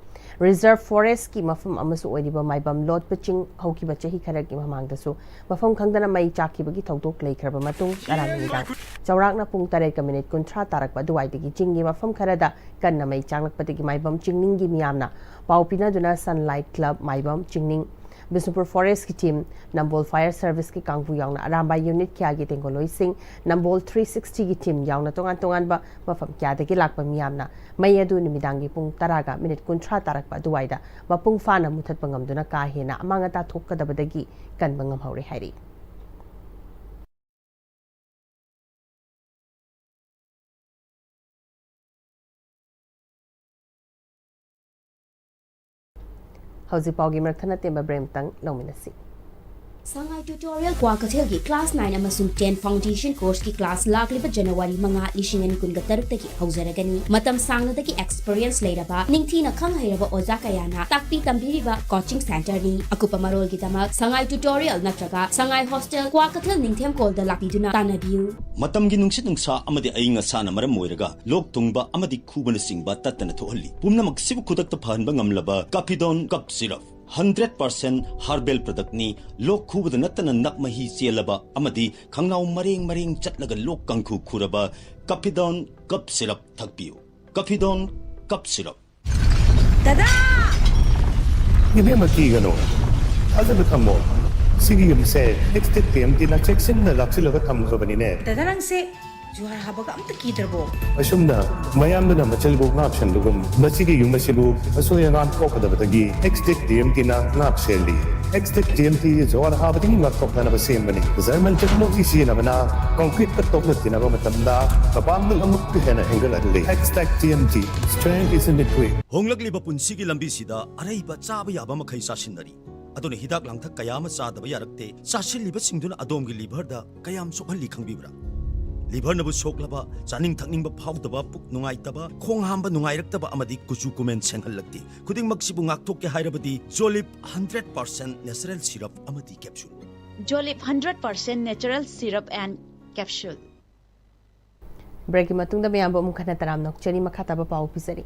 ꯔꯤꯖꯔꯚ ꯐꯣꯔꯦꯁ꯭ꯠꯀꯤ ꯃꯐꯝ ꯑꯃꯁꯨ ꯑꯣꯏꯔꯤꯕ ꯃꯥꯏꯕꯝ ꯂꯣꯠꯄ ꯆꯤꯡ ꯍꯧꯈꯤꯕ ꯆꯍꯤ ꯈꯔꯒꯤ ꯃꯃꯥꯡꯗꯁꯨ ꯃꯐꯝ ꯈꯪꯗꯅ ꯃꯩ ꯆꯥꯛꯈꯤꯕꯒꯤ ꯊꯧꯗꯣꯛ ꯂꯩꯈ꯭ꯔꯕ ꯃꯇꯨꯡ ꯉꯔꯥꯡ ꯅꯨꯃꯤꯗꯥꯡ ꯆꯥꯎꯔꯥꯛꯅ ꯄꯨꯡ ꯇꯔꯦꯠꯀ ꯃꯤꯅꯤꯠ ꯀꯨꯟꯊ꯭ꯔꯥ ꯇꯥꯔꯛꯄ ꯑꯗꯨꯋꯥꯏꯗꯒꯤ ꯆꯤꯡꯒꯤ ꯃꯐꯝ ꯈꯔꯗ ꯀꯟꯅ ꯃꯩ ꯆꯥꯛꯂꯛꯄꯗꯒꯤ ꯃꯥꯏꯕꯝ ꯆꯤꯡꯅꯤꯡꯒꯤ ꯃꯤꯌꯥꯝꯅ ꯄꯥꯎ ꯄꯤꯅꯗꯨꯅ ꯁꯟꯂꯥꯏꯠ ꯀ꯭ꯂꯕ ꯃꯥꯏꯕꯝ ꯆꯤꯡꯅꯤꯡ, ꯕꯤꯁꯅꯨꯄꯨꯔ ꯐꯣꯔꯦꯁ꯭ꯠꯀꯤ ꯇꯤꯝ, ꯅꯝꯕꯣꯜ ꯐꯥꯌꯔ ꯁꯔꯚꯤꯁꯀꯤ ꯀꯥꯡꯕꯨ ꯌꯥꯎꯅ ꯑꯔꯥꯝꯕꯥꯏ ꯌꯨꯅꯤꯠ ꯀꯌꯥꯒꯤ ꯇꯦꯡꯒꯣꯂꯣꯏꯁꯤꯡ, ꯅꯝꯕꯣꯜ ꯊ꯭ꯔꯤ ꯁꯤꯛꯁꯇꯤꯒꯤ ꯇꯤꯝ ꯌꯥꯎꯅ ꯇꯣꯉꯥꯟ ꯇꯣꯉꯥꯟꯕ ꯃꯐꯝ ꯀꯌꯥꯗꯒꯤ ꯂꯥꯛꯄ ꯃꯤꯌꯥꯝꯅ ꯃꯩ ꯑꯗꯨ ꯅꯨꯃꯤꯗꯥꯡꯒꯤ ꯄꯨꯡ ꯇꯔꯥꯒ ꯃꯤꯅꯤꯠ ꯀꯨꯟꯊ꯭ꯔꯥ ꯇꯥꯔꯛꯄ ꯑꯗꯨꯋꯥꯏꯗ ꯃꯄꯨꯡ ꯐꯥꯅ ꯃꯨꯊꯠꯄ ꯉꯝꯗꯨꯅ ꯀꯥ ꯍꯦꯟꯅ ꯑꯃꯥꯡ ꯑꯇꯥ ꯊꯣꯛꯀꯗꯕꯗꯒꯤ ꯀꯟꯕ ꯉꯝꯍꯧꯔꯦ ꯍꯥꯏꯔꯤ꯫ ꯍꯧꯖꯤꯛ ꯄꯥꯎꯒꯤ ꯃꯔꯛ ꯊꯠꯅ ꯇꯦꯟꯕ ꯕ꯭ꯔꯦꯛ ꯑꯃꯇꯪ ꯂꯧꯃꯤꯟꯅꯁꯤ꯫ ꯁꯉꯥꯏ ꯇ꯭ꯌꯨꯇꯣꯔꯤꯌꯦꯜ ꯀ꯭ꯋꯥꯀꯩꯊꯦꯜꯒꯤ ꯀ꯭ꯂꯥꯁ ꯅꯥꯏꯟ ꯑꯃꯁꯨꯡ ꯇꯦꯟ ꯐꯥꯎꯟꯗꯦꯁꯟ ꯀꯣꯔꯁꯀꯤ ꯀ꯭ꯂꯥꯁ ꯂꯥꯛꯂꯤꯕ ꯖꯅꯋꯥꯔꯤ ꯃꯉꯥ, ꯂꯤꯁꯤꯡ ꯑꯅꯤ ꯀꯨꯟꯒ ꯇꯔꯨꯛꯇꯒꯤ ꯍꯧꯖꯔꯒꯅꯤ꯫ ꯃꯇꯝ ꯁꯥꯡꯅꯗꯒꯤ ꯑꯦꯛꯁꯄꯤꯔꯤꯌꯦꯟꯁ ꯂꯩꯔꯕ, ꯅꯤꯡꯊꯤꯅ ꯈꯪ ꯍꯩꯔꯕ ꯑꯣꯖꯥ ꯀꯌꯥꯅ ꯇꯥꯛꯄꯤ ꯇꯝꯕꯤꯔꯤꯕ ꯀꯣꯆꯤꯡ ꯁꯦꯟꯇꯔꯅꯤ꯫ ꯑꯀꯨꯞꯄ ꯃꯔꯣꯜꯒꯤꯗꯃꯛ ꯁꯉꯥꯏ ꯇ꯭ꯌꯨꯇꯣꯔꯤꯌꯦꯜ ꯅꯠꯇ꯭ꯔꯒ ꯁꯉꯥꯏ ꯍꯣꯁꯇꯦꯜ, ꯀ꯭ꯋꯥꯀꯩꯊꯦꯜ ꯅꯤꯡꯊꯦꯝꯀꯣꯜꯗ ꯂꯥꯛꯄꯤꯗꯨꯅ ꯇꯥꯟꯅꯕꯤꯌꯨ꯫ ꯃꯇꯝꯒꯤ ꯅꯨꯡꯁꯤꯠ ꯅꯨꯡꯁꯥ ꯑꯃꯗꯤ ꯑꯏꯪ ꯑꯁꯥꯅ ꯃꯔꯝ ꯑꯣꯏꯔꯒ ꯂꯣꯛ ꯊꯨꯡꯕ ꯑꯃꯗꯤ ꯈꯨꯕꯅꯆꯤꯡꯕ ꯇꯠꯇꯅ ꯊꯣꯛꯍꯜꯂꯤ꯫ ꯄꯨꯝꯅꯃꯛꯁꯤꯕꯨ ꯈꯨꯗꯛꯇ ꯐꯍꯟꯕ ꯉꯝꯂꯕ ꯀꯥꯐꯤꯗꯣꯟ cup syrup. Hundred percent herbal ꯄ꯭ꯔꯗꯛꯅꯤ꯫ ꯂꯣꯛ ꯈꯨꯕꯗ ꯅꯠꯇꯅ ꯅꯞ ꯃꯍꯤ ꯆꯦꯜꯂꯕ ꯑꯃꯗꯤ ꯈꯪꯅꯥꯎ ꯃꯔꯦꯡ ꯃꯔꯦꯡ ꯆꯠꯂꯒ ꯂꯣꯛ ꯀꯥꯡꯈꯨ ꯈꯨꯔꯕ ꯀꯥꯐꯤꯗꯣꯟ ꯀꯞ ꯁꯤꯔꯞ ꯊꯛꯄꯤꯌꯨ꯫ ꯀꯥꯐꯤꯗꯣꯟ cup syrup. ꯗꯗꯥ! ꯏꯕꯦꯝꯃ, ꯀꯤꯒꯅꯨ꯫ ꯊꯥꯖꯕ ꯊꯝꯃꯣ꯫ ꯁꯤꯒꯤ ꯌꯨꯝꯁꯦ ꯑꯦꯛꯁꯇꯦꯛ ꯇꯤ ꯑꯦꯝ ꯇꯤꯅ ꯆꯦꯛꯁꯤꯟꯅ ꯂꯥꯛꯁꯤꯜꯂꯒ ꯊꯝꯈ꯭ꯔꯕꯅꯤꯅꯦ꯫ ꯗꯗꯥ, ꯅꯪꯁꯦ ꯖꯨꯍꯥꯔ ꯍꯥꯕꯒ ꯑꯝꯇ ꯀꯤꯗ꯭ꯔꯕꯣ? ꯑꯁꯨꯝꯅ ꯃꯌꯥꯝꯗꯨꯅ ꯃꯆꯜꯕꯨ ꯉꯥꯛ ꯁꯦꯟꯕꯒꯨꯝ, ꯃꯁꯤꯒꯤ ꯌꯨꯝ ꯑꯁꯤꯕꯨ ꯑꯁꯣꯏ ꯑꯉꯥꯝ ꯊꯣꯛꯀꯗꯕꯗꯒꯤ ꯑꯦꯛꯁꯇꯦꯛ ꯇꯤ ꯑꯦꯝ ꯇꯤꯅ ꯉꯥꯛ ꯁꯦꯜꯂꯤ꯫ ꯑꯦꯛꯁꯇꯦꯛ ꯇꯤ ꯑꯦꯝ ꯇꯤ ꯖꯨꯍꯥꯔ ꯍꯥꯕꯗꯒꯤ ꯉꯥꯛꯊꯣꯛꯅꯅꯕ ꯁꯦꯝꯕꯅꯤ꯫ ꯖꯔꯃꯟ ꯇꯦꯛꯅꯣꯂꯣꯖꯤ ꯁꯤꯖꯤꯟꯅꯕꯅ ꯀꯪꯀ꯭ꯔꯤꯠꯀ ꯇꯣꯛꯅ ꯇꯤꯟꯅꯕ ꯃꯇꯝꯗ ꯃꯄꯥꯡꯒꯜ ꯑꯃꯨꯛꯀ ꯍꯦꯟꯅ ꯍꯦꯟꯒꯠꯍꯜꯂꯤ꯫ Xtech T M T, strength is in the grip. ꯍꯣꯡꯂꯛꯂꯤꯕ ꯄꯨꯟꯁꯤꯒꯤ ꯂꯝꯕꯤꯁꯤꯗ ꯑꯔꯩꯕ ꯆꯥꯕ ꯌꯥꯕ ꯃꯈꯩ ꯆꯥꯁꯤꯟꯅꯔꯤ꯫ ꯑꯗꯨꯅ ꯍꯤꯗꯥꯛ ꯂꯥꯡꯊꯛ ꯀꯌꯥ ꯑꯃ ꯆꯥꯗꯕ ꯌꯥꯔꯛꯇꯦ꯫ ꯆꯥꯁꯤꯜꯂꯤꯕꯁꯤꯡꯗꯨꯅ ꯑꯗꯣꯝꯒꯤ ꯂꯤꯚꯔꯗ ꯀꯌꯥꯝ ꯁꯣꯛꯍꯜꯂꯤ ꯈꯪꯕꯤꯕ꯭ꯔꯥ? ꯂꯤꯚꯔꯅꯕꯨ ꯁꯣꯛꯂꯕ, ꯆꯥꯅꯤꯡ ꯊꯛꯅꯤꯡꯕ ꯐꯥꯎꯗꯕ, ꯄꯨꯛ ꯅꯨꯡꯉꯥꯏꯇꯕ, ꯈꯣꯡ ꯍꯥꯝꯕ ꯅꯨꯡꯉꯥꯏꯔꯛꯇꯕ ꯑꯃꯗꯤ ꯀꯨꯆꯨ ꯀꯨꯃꯦꯟ ꯁꯦꯡꯍꯜꯂꯛꯇꯦ꯫ ꯈꯨꯗꯤꯡꯃꯛꯁꯤꯕꯨ ꯉꯥꯛꯊꯣꯛꯀꯦ ꯍꯥꯏꯔꯕꯗꯤ ꯖꯣꯂꯤꯞ ꯍꯟꯗ꯭ꯔꯦꯠ ꯄꯥꯔꯁꯦꯟ ꯅꯦꯆꯔꯦꯜ ꯁꯤꯔꯞ ꯑꯃꯗꯤ capsule. Jolip hundred percent natural syrup and capsule. ꯕ꯭ꯔꯦꯛꯀꯤ ꯃꯇꯨꯡꯗ ꯃꯌꯥꯝꯕꯨ ꯑꯃꯨꯛ ꯍꯟꯅ ꯇꯔꯥꯝꯅ ꯑꯣꯛꯆꯔꯤ꯫ ꯃꯈꯥ ꯇꯥꯕ ꯄꯥꯎ ꯄꯤꯖꯔꯤ꯫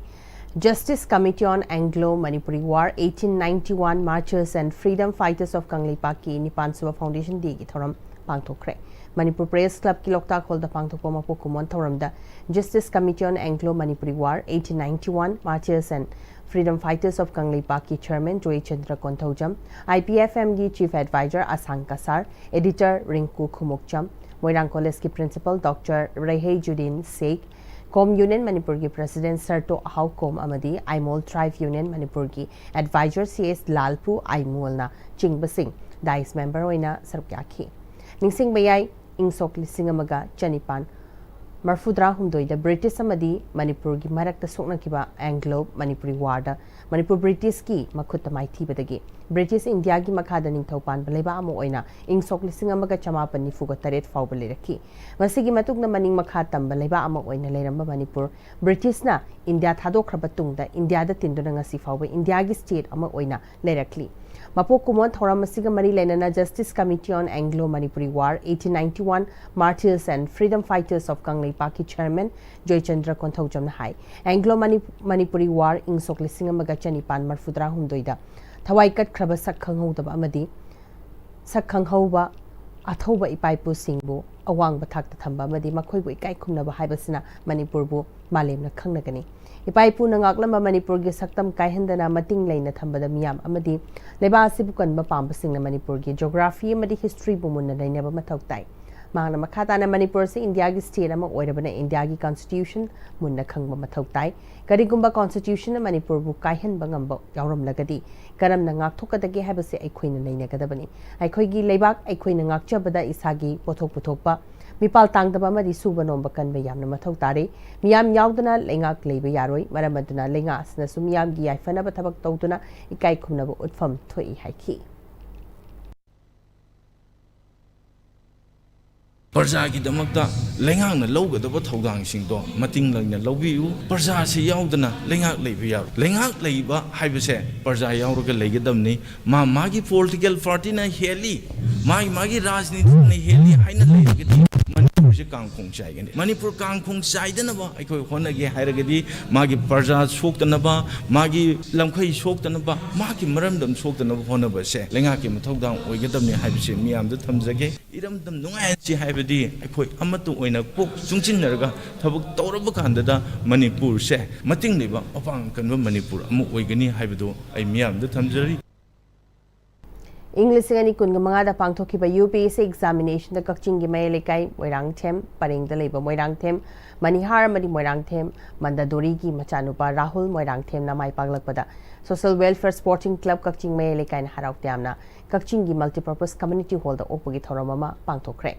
Justice Committee on Anglo Manipuri War, eighteen ninety-one Martyrs and Freedom Fighters of ꯀꯪꯂꯩꯄꯥꯛꯀꯤ ꯅꯤꯄꯥꯟ ꯁꯨꯕ Foundation Dayꯒꯤ ꯊꯧꯔꯝ ꯄꯥꯡꯊꯣꯛꯈ꯭ꯔꯦ꯫ ꯃꯅꯤꯄꯨꯔ ꯄ꯭ꯔꯦꯁ ꯀ꯭ꯂꯕꯀꯤ ꯂꯣꯛꯇꯥꯛ ꯍꯣꯜꯗ ꯄꯥꯡꯊꯣꯛꯄ ꯃꯄꯣꯛ ꯀꯨꯝꯑꯣꯟ ꯊꯧꯔꯝꯗ Justice Committee on Anglo Manipuri War, eighteen ninety-one Martyrs and Freedom Fighters of ꯀꯪꯂꯩꯄꯥꯛꯀꯤ ꯆꯤꯌꯔꯃꯦꯟ ꯖꯣꯏꯆꯟꯗ꯭ꯔ ꯀꯣꯟꯊꯧꯖꯝ, IPFMꯒꯤ chief adviser Asang Kasar, editor Rinku Khumukcham, Moirang ꯀꯣꯂꯦꯖꯀꯤ principal doctor Reihejuddin Sheikh, Kom union ꯃꯅꯤꯄꯨꯔꯒꯤ ꯄ꯭ꯔꯦꯁꯤꯗꯦꯟꯠ ꯁꯔꯇꯣ ꯑꯍꯥꯎꯀꯣꯝ ꯑꯃꯗꯤ ꯑꯥꯏꯃꯣꯜ ꯇ꯭ꯔꯥꯏꯕ ꯌꯨꯅꯤꯌꯟ ꯃꯅꯤꯄꯨꯔꯒꯤ ꯑꯦꯗꯚꯥꯏꯖꯔ ꯁꯤ ꯑꯦꯁ ꯂꯥꯜꯄꯨ ꯑꯥꯏꯃꯣꯜꯅ ꯆꯤꯡꯕꯁꯤꯡ ꯗꯥꯏꯁ ꯃꯦꯝꯕꯔ ꯑꯣꯏꯅ ꯁꯔꯨꯛ ꯌꯥꯈꯤ꯫ ꯅꯤꯡꯁꯤꯡꯕ ꯌꯥꯏ, ꯏꯪ ꯁꯣꯛ ꯂꯤꯁꯤꯡ ꯑꯃꯒ ꯆꯅꯤꯄꯥꯟ ꯃꯔꯐꯨꯇꯔꯥ ꯍꯨꯝꯗꯣꯏꯗ ꯕ꯭ꯔꯤꯇꯤꯁ ꯑꯃꯗꯤ ꯃꯅꯤꯄꯨꯔꯒꯤ ꯃꯔꯛꯇ ꯁꯣꯛꯅꯈꯤꯕ ꯑꯦꯡꯒ꯭ꯂꯣ ꯃꯅꯤꯄꯨꯔꯤ ꯋꯥꯔꯗ ꯃꯅꯤꯄꯨꯔ ꯕ꯭ꯔꯤꯇꯤꯁꯀꯤ ꯃꯈꯨꯠꯇ ꯃꯥꯏꯊꯤꯕꯗꯒꯤ ꯕ꯭ꯔꯤꯇꯤꯁ ꯏꯟꯗꯤꯌꯥꯒꯤ ꯃꯈꯥꯗ ꯅꯤꯡꯊꯧ ꯄꯥꯟꯕ ꯂꯩꯕꯥꯛ ꯑꯃ ꯑꯣꯏꯅ ꯏꯪ ꯁꯣꯛ ꯂꯤꯁꯤꯡ ꯑꯃꯒ ꯆꯃꯥꯄꯟ ꯅꯤꯐꯨꯒ ꯇꯔꯦꯠ ꯐꯥꯎꯕ ꯂꯩꯔꯛꯈꯤ꯫ ꯃꯁꯤꯒꯤ ꯃꯇꯨꯡꯗ ꯃꯅꯤꯡ ꯃꯈꯥ ꯇꯝꯕ ꯂꯩꯕꯥꯛ ꯑꯃ ꯑꯣꯏꯅ ꯂꯩꯔꯝꯕ ꯃꯅꯤꯄꯨꯔ ꯕ꯭ꯔꯤꯇꯤꯁꯅ ꯏꯟꯗꯤꯌꯥ ꯊꯥꯗꯣꯛꯈ꯭ꯔꯕ ꯇꯨꯡꯗ ꯏꯟꯗꯤꯌꯥꯗ ꯇꯤꯟꯗꯨꯅ ꯉꯁꯤ ꯐꯥꯎꯕ ꯏꯟꯗꯤꯌꯥꯒꯤ ꯁ꯭ꯇꯦꯠ ꯑꯃ ꯑꯣꯏꯅ ꯂꯩꯔꯛꯂꯤ꯫ ꯃꯄꯣꯛ ꯀꯨꯝꯑꯣꯟ ꯊꯧꯔꯝ ꯑꯁꯤꯒ ꯃꯔꯤ ꯂꯩꯅꯅ Justice Committee on Anglo Manipuri War, eighteen ninety-one Martyrs and Freedom Fighters of ꯀꯪꯂꯩꯄꯥꯛꯀꯤ ꯆꯤꯌꯔꯃꯦꯟ ꯖꯣꯏꯆꯟꯗ꯭ꯔ ꯀꯣꯟꯊꯧꯖꯝꯅ ꯍꯥꯏ, ꯑꯦꯡꯒ꯭ꯂꯣ ꯃꯅꯤ-, ꯃꯅꯤꯄꯨꯔꯤ ꯋꯥꯔ ꯏꯪ ꯁꯣꯛ ꯂꯤꯁꯤꯡ ꯑꯃꯒ ꯆꯅꯤꯄꯥꯟ ꯃꯔꯐꯨꯇꯔꯥ ꯍꯨꯝꯗꯣꯏꯗ ꯊꯋꯥꯏ ꯀꯠꯈ꯭ꯔꯕ ꯁꯛ ꯈꯪꯍꯧꯗꯕ ꯑꯃꯗꯤ ꯁꯛ ꯈꯪꯍꯧꯕ ꯑꯊꯧꯕ ꯏꯄꯥ ꯏꯄꯨꯁꯤꯡꯕꯨ ꯑꯋꯥꯡꯕ ꯊꯥꯛꯇ ꯊꯝꯕ ꯑꯃꯗꯤ ꯃꯈꯣꯏꯕꯨ ꯏꯀꯥꯏ ꯈꯨꯝꯅꯕ ꯍꯥꯏꯕꯁꯤꯅ ꯃꯅꯤꯄꯨꯔꯕꯨ ꯃꯥꯂꯦꯝꯅ ꯈꯪꯅꯒꯅꯤ꯫ ꯏꯄꯥ ꯏꯄꯨꯅ ꯉꯥꯛꯂꯝꯕ ꯃꯅꯤꯄꯨꯔꯒꯤ ꯁꯛꯇꯝ ꯀꯥꯏꯍꯟꯗꯅ ꯃꯇꯤꯡ ꯂꯩꯅ ꯊꯝꯕꯗ ꯃꯤꯌꯥꯝ ꯑꯃꯗꯤ ꯂꯩꯕꯥꯛ ꯑꯁꯤꯕꯨ ꯀꯟꯕ ꯄꯥꯝꯕꯁꯤꯡꯅ ꯃꯅꯤꯄꯨꯔꯒꯤ ꯖꯣꯒ꯭ꯔꯥꯐꯤ ꯑꯃꯗꯤ ꯍꯤꯁꯇ꯭ꯔꯤꯕꯨ ꯃꯨꯟꯅ ꯅꯩꯅꯕ ꯃꯊꯧ ꯇꯥꯏ꯫ ꯃꯍꯥꯛꯅ ꯃꯈꯥ ꯇꯥꯅ ꯃꯅꯤꯄꯨꯔ ꯑꯁꯤ ꯏꯟꯗꯤꯌꯥꯒꯤ ꯁ꯭ꯇꯦꯠ ꯑꯃ ꯑꯣꯏꯔꯕꯅ ꯏꯟꯗꯤꯌꯥꯒꯤ ꯀꯟꯁꯇꯤꯇ꯭ꯌꯨꯁꯟ ꯃꯨꯟꯅ ꯈꯪꯕ ꯃꯊꯧ ꯇꯥꯏ꯫ ꯀꯔꯤꯒꯨꯝꯕ ꯀꯟꯁꯇꯤꯇ꯭ꯌꯨꯁꯟꯅ ꯃꯅꯤꯄꯨꯔꯕꯨ ꯀꯥꯏꯍꯟꯕ ꯉꯝꯕ ꯌꯥꯎꯔꯝꯂꯒꯗꯤ ꯀꯔꯝꯅ ꯉꯥꯛꯊꯣꯛꯀꯗꯒꯦ ꯍꯥꯏꯕꯁꯤ ꯑꯩꯈꯣꯏꯅ ꯅꯩꯅꯒꯗꯕꯅꯤ꯫ ꯑꯩꯈꯣꯏꯒꯤ ꯂꯩꯕꯥꯛ ꯑꯩꯈꯣꯏꯅ ꯉꯥꯛꯆꯕꯗ ꯏꯁꯥꯒꯤ ꯄꯣꯠꯊꯣꯛ ꯄꯨꯊꯣꯛꯄ, ꯃꯤꯄꯥꯜ ꯇꯥꯡꯗꯕ ꯑꯃꯗꯤ ꯁꯨꯕ ꯅꯣꯝꯕ ꯀꯟꯕ ꯌꯥꯝꯅ ꯃꯊꯧ ꯇꯥꯔꯤ꯫ ꯃꯤꯌꯥꯝ ꯌꯥꯎꯗꯅ ꯂꯩꯉꯥꯛ ꯂꯩꯕ ꯌꯥꯔꯣꯏ꯫ ꯃꯔꯝ ꯑꯗꯨꯅ ꯂꯩꯉꯥꯛ ꯑꯁꯤꯅꯁꯨ ꯃꯤꯌꯥꯝꯒꯤ ꯌꯥꯏꯐꯅꯕ ꯊꯕꯛ ꯇꯧꯗꯨꯅ ꯏꯀꯥꯏ ꯈꯨꯝꯅꯕ ꯎꯠꯐꯝ ꯊꯣꯛꯏ ꯍꯥꯏꯈꯤ꯫ ꯄ꯭ꯔꯖꯥꯒꯤꯗꯃꯛꯇ ꯂꯩꯉꯥꯛꯅ ꯂꯧꯒꯗꯕ ꯊꯧꯗꯥꯡꯁꯤꯡꯗꯣ ꯃꯇꯤꯡ ꯂꯩꯅ ꯂꯧꯕꯤꯌꯨ꯫ ꯄ꯭ꯔꯖꯥꯁꯤ ꯌꯥꯎꯗꯅ ꯂꯩꯉꯥꯛ ꯂꯩꯕ ꯌꯥꯔꯣꯏ꯫ ꯂꯩꯉꯥꯛ ꯂꯩꯕ ꯍꯥꯏꯕꯁꯦ ꯄ꯭ꯔꯖꯥ ꯌꯥꯎꯔꯒ ꯂꯩꯒꯗꯕꯅꯤ꯫ ꯃꯥ ꯃꯥꯒꯤ ꯄꯣꯂꯤꯇꯤꯀꯦꯜ ꯄꯥꯔꯇꯤꯅ ꯍꯦꯜꯂꯤ, ꯃꯥꯒꯤ ꯃꯥꯒꯤ ꯔꯥꯖꯅꯤꯇꯤꯅ ꯍꯦꯜꯂꯤ ꯍꯥꯏꯅ ꯂꯩꯔꯒꯗꯤ ꯃꯅꯤꯄꯨꯔꯁꯦ ꯀꯥꯡꯈꯣꯡ ꯆꯥꯏꯒꯅꯤ꯫ ꯃꯅꯤꯄꯨꯔ ꯀꯥꯡꯈꯣꯡ ꯆꯥꯏꯗꯅꯕ ꯑꯩꯈꯣꯏ ꯍꯣꯠꯅꯒꯦ ꯍꯥꯏꯔꯒꯗꯤ ꯃꯥꯒꯤ ꯄ꯭ꯔꯖꯥ ꯁꯣꯛꯇꯅꯕ, ꯃꯥꯒꯤ ꯂꯝꯈꯩ ꯁꯣꯛꯇꯅꯕ, ꯃꯥꯒꯤ ꯃꯔꯝꯗꯝ ꯁꯣꯛꯇꯅꯕ ꯍꯣꯠꯅꯕꯁꯦ ꯂꯩꯉꯥꯛꯀꯤ ꯃꯊꯧꯗꯥꯡ ꯑꯣꯏꯒꯗꯕꯅꯤ ꯍꯥꯏꯕꯁꯤ ꯃꯤꯌꯥꯝꯗ ꯊꯝꯖꯒꯦ꯫ ꯏꯔꯝꯗꯝ ꯅꯨꯡꯉꯥꯏꯍꯟꯁꯤ ꯍꯥꯏꯕꯗꯤ ꯑꯩꯈꯣꯏ ꯑꯃꯠꯇ ꯑꯣꯏꯅ ꯀꯣꯛ ꯆꯨꯡꯁꯤꯟꯅꯔꯒ ꯊꯕꯛ ꯇꯧꯔꯕ ꯀꯥꯟꯗꯗ ꯃꯅꯤꯄꯨꯔꯁꯦ ꯃꯇꯤꯡ ꯂꯩꯕ ꯃꯄꯥꯡ ꯀꯟꯕ ꯃꯅꯤꯄꯨꯔ ꯑꯃ ꯑꯣꯏꯒꯅꯤ ꯍꯥꯏꯕꯗꯨ ꯑꯩ ꯃꯤꯌꯥꯝꯗ ꯊꯝꯖꯔꯤ꯫ ꯏꯪ ꯂꯤꯁꯤꯡ ꯑꯅꯤ ꯀꯨꯟꯒ ꯃꯉꯥꯗ ꯄꯥꯡꯊꯣꯛꯈꯤꯕ ꯌꯨ ꯄꯤ ꯑꯦꯁ ꯁꯤ ꯑꯦꯛꯖꯥꯃꯤꯅꯦꯁꯟꯗ ꯀꯛꯆꯤꯡꯒꯤ ꯃꯌꯥꯏ ꯂꯩꯀꯥꯏ ꯃꯣꯏꯔꯥꯡꯊꯦꯝ ꯄꯔꯦꯡꯗ ꯂꯩꯕ ꯃꯣꯏꯔꯥꯡꯊꯦꯝ ꯃꯅꯤꯍꯥꯔ ꯑꯃꯗꯤ ꯃꯣꯏꯔꯥꯡꯊꯦꯝ ꯃꯟꯗꯥꯗꯣꯔꯤꯒꯤ ꯃꯆꯥꯅꯨꯄꯥ ꯔꯥꯍꯨꯜ ꯃꯣꯏꯔꯥꯡꯊꯦꯝꯅ ꯃꯥꯏ ꯄꯥꯛꯂꯛꯄꯗ ꯁꯣꯁꯦꯜ ꯋꯦꯜꯐꯤꯌꯔ ꯁ꯭ꯄꯣꯔꯇꯤꯡ ꯀ꯭ꯂꯕ ꯀꯛꯆꯤꯡ ꯃꯌꯥꯏ ꯂꯩꯀꯥꯏꯅ ꯍꯔꯥꯎ ꯇꯌꯥꯝꯅ ꯀꯛꯆꯤꯡꯒꯤ ꯃꯜꯇꯤꯄꯔꯄꯁ ꯀꯝꯃ꯭ꯌꯨꯅꯤꯇꯤ ꯍꯣꯜꯗ ꯑꯣꯛꯄꯒꯤ ꯊꯧꯔꯝ ꯑꯃ ꯄꯥꯡꯊꯣꯛꯈ꯭ꯔꯦ꯫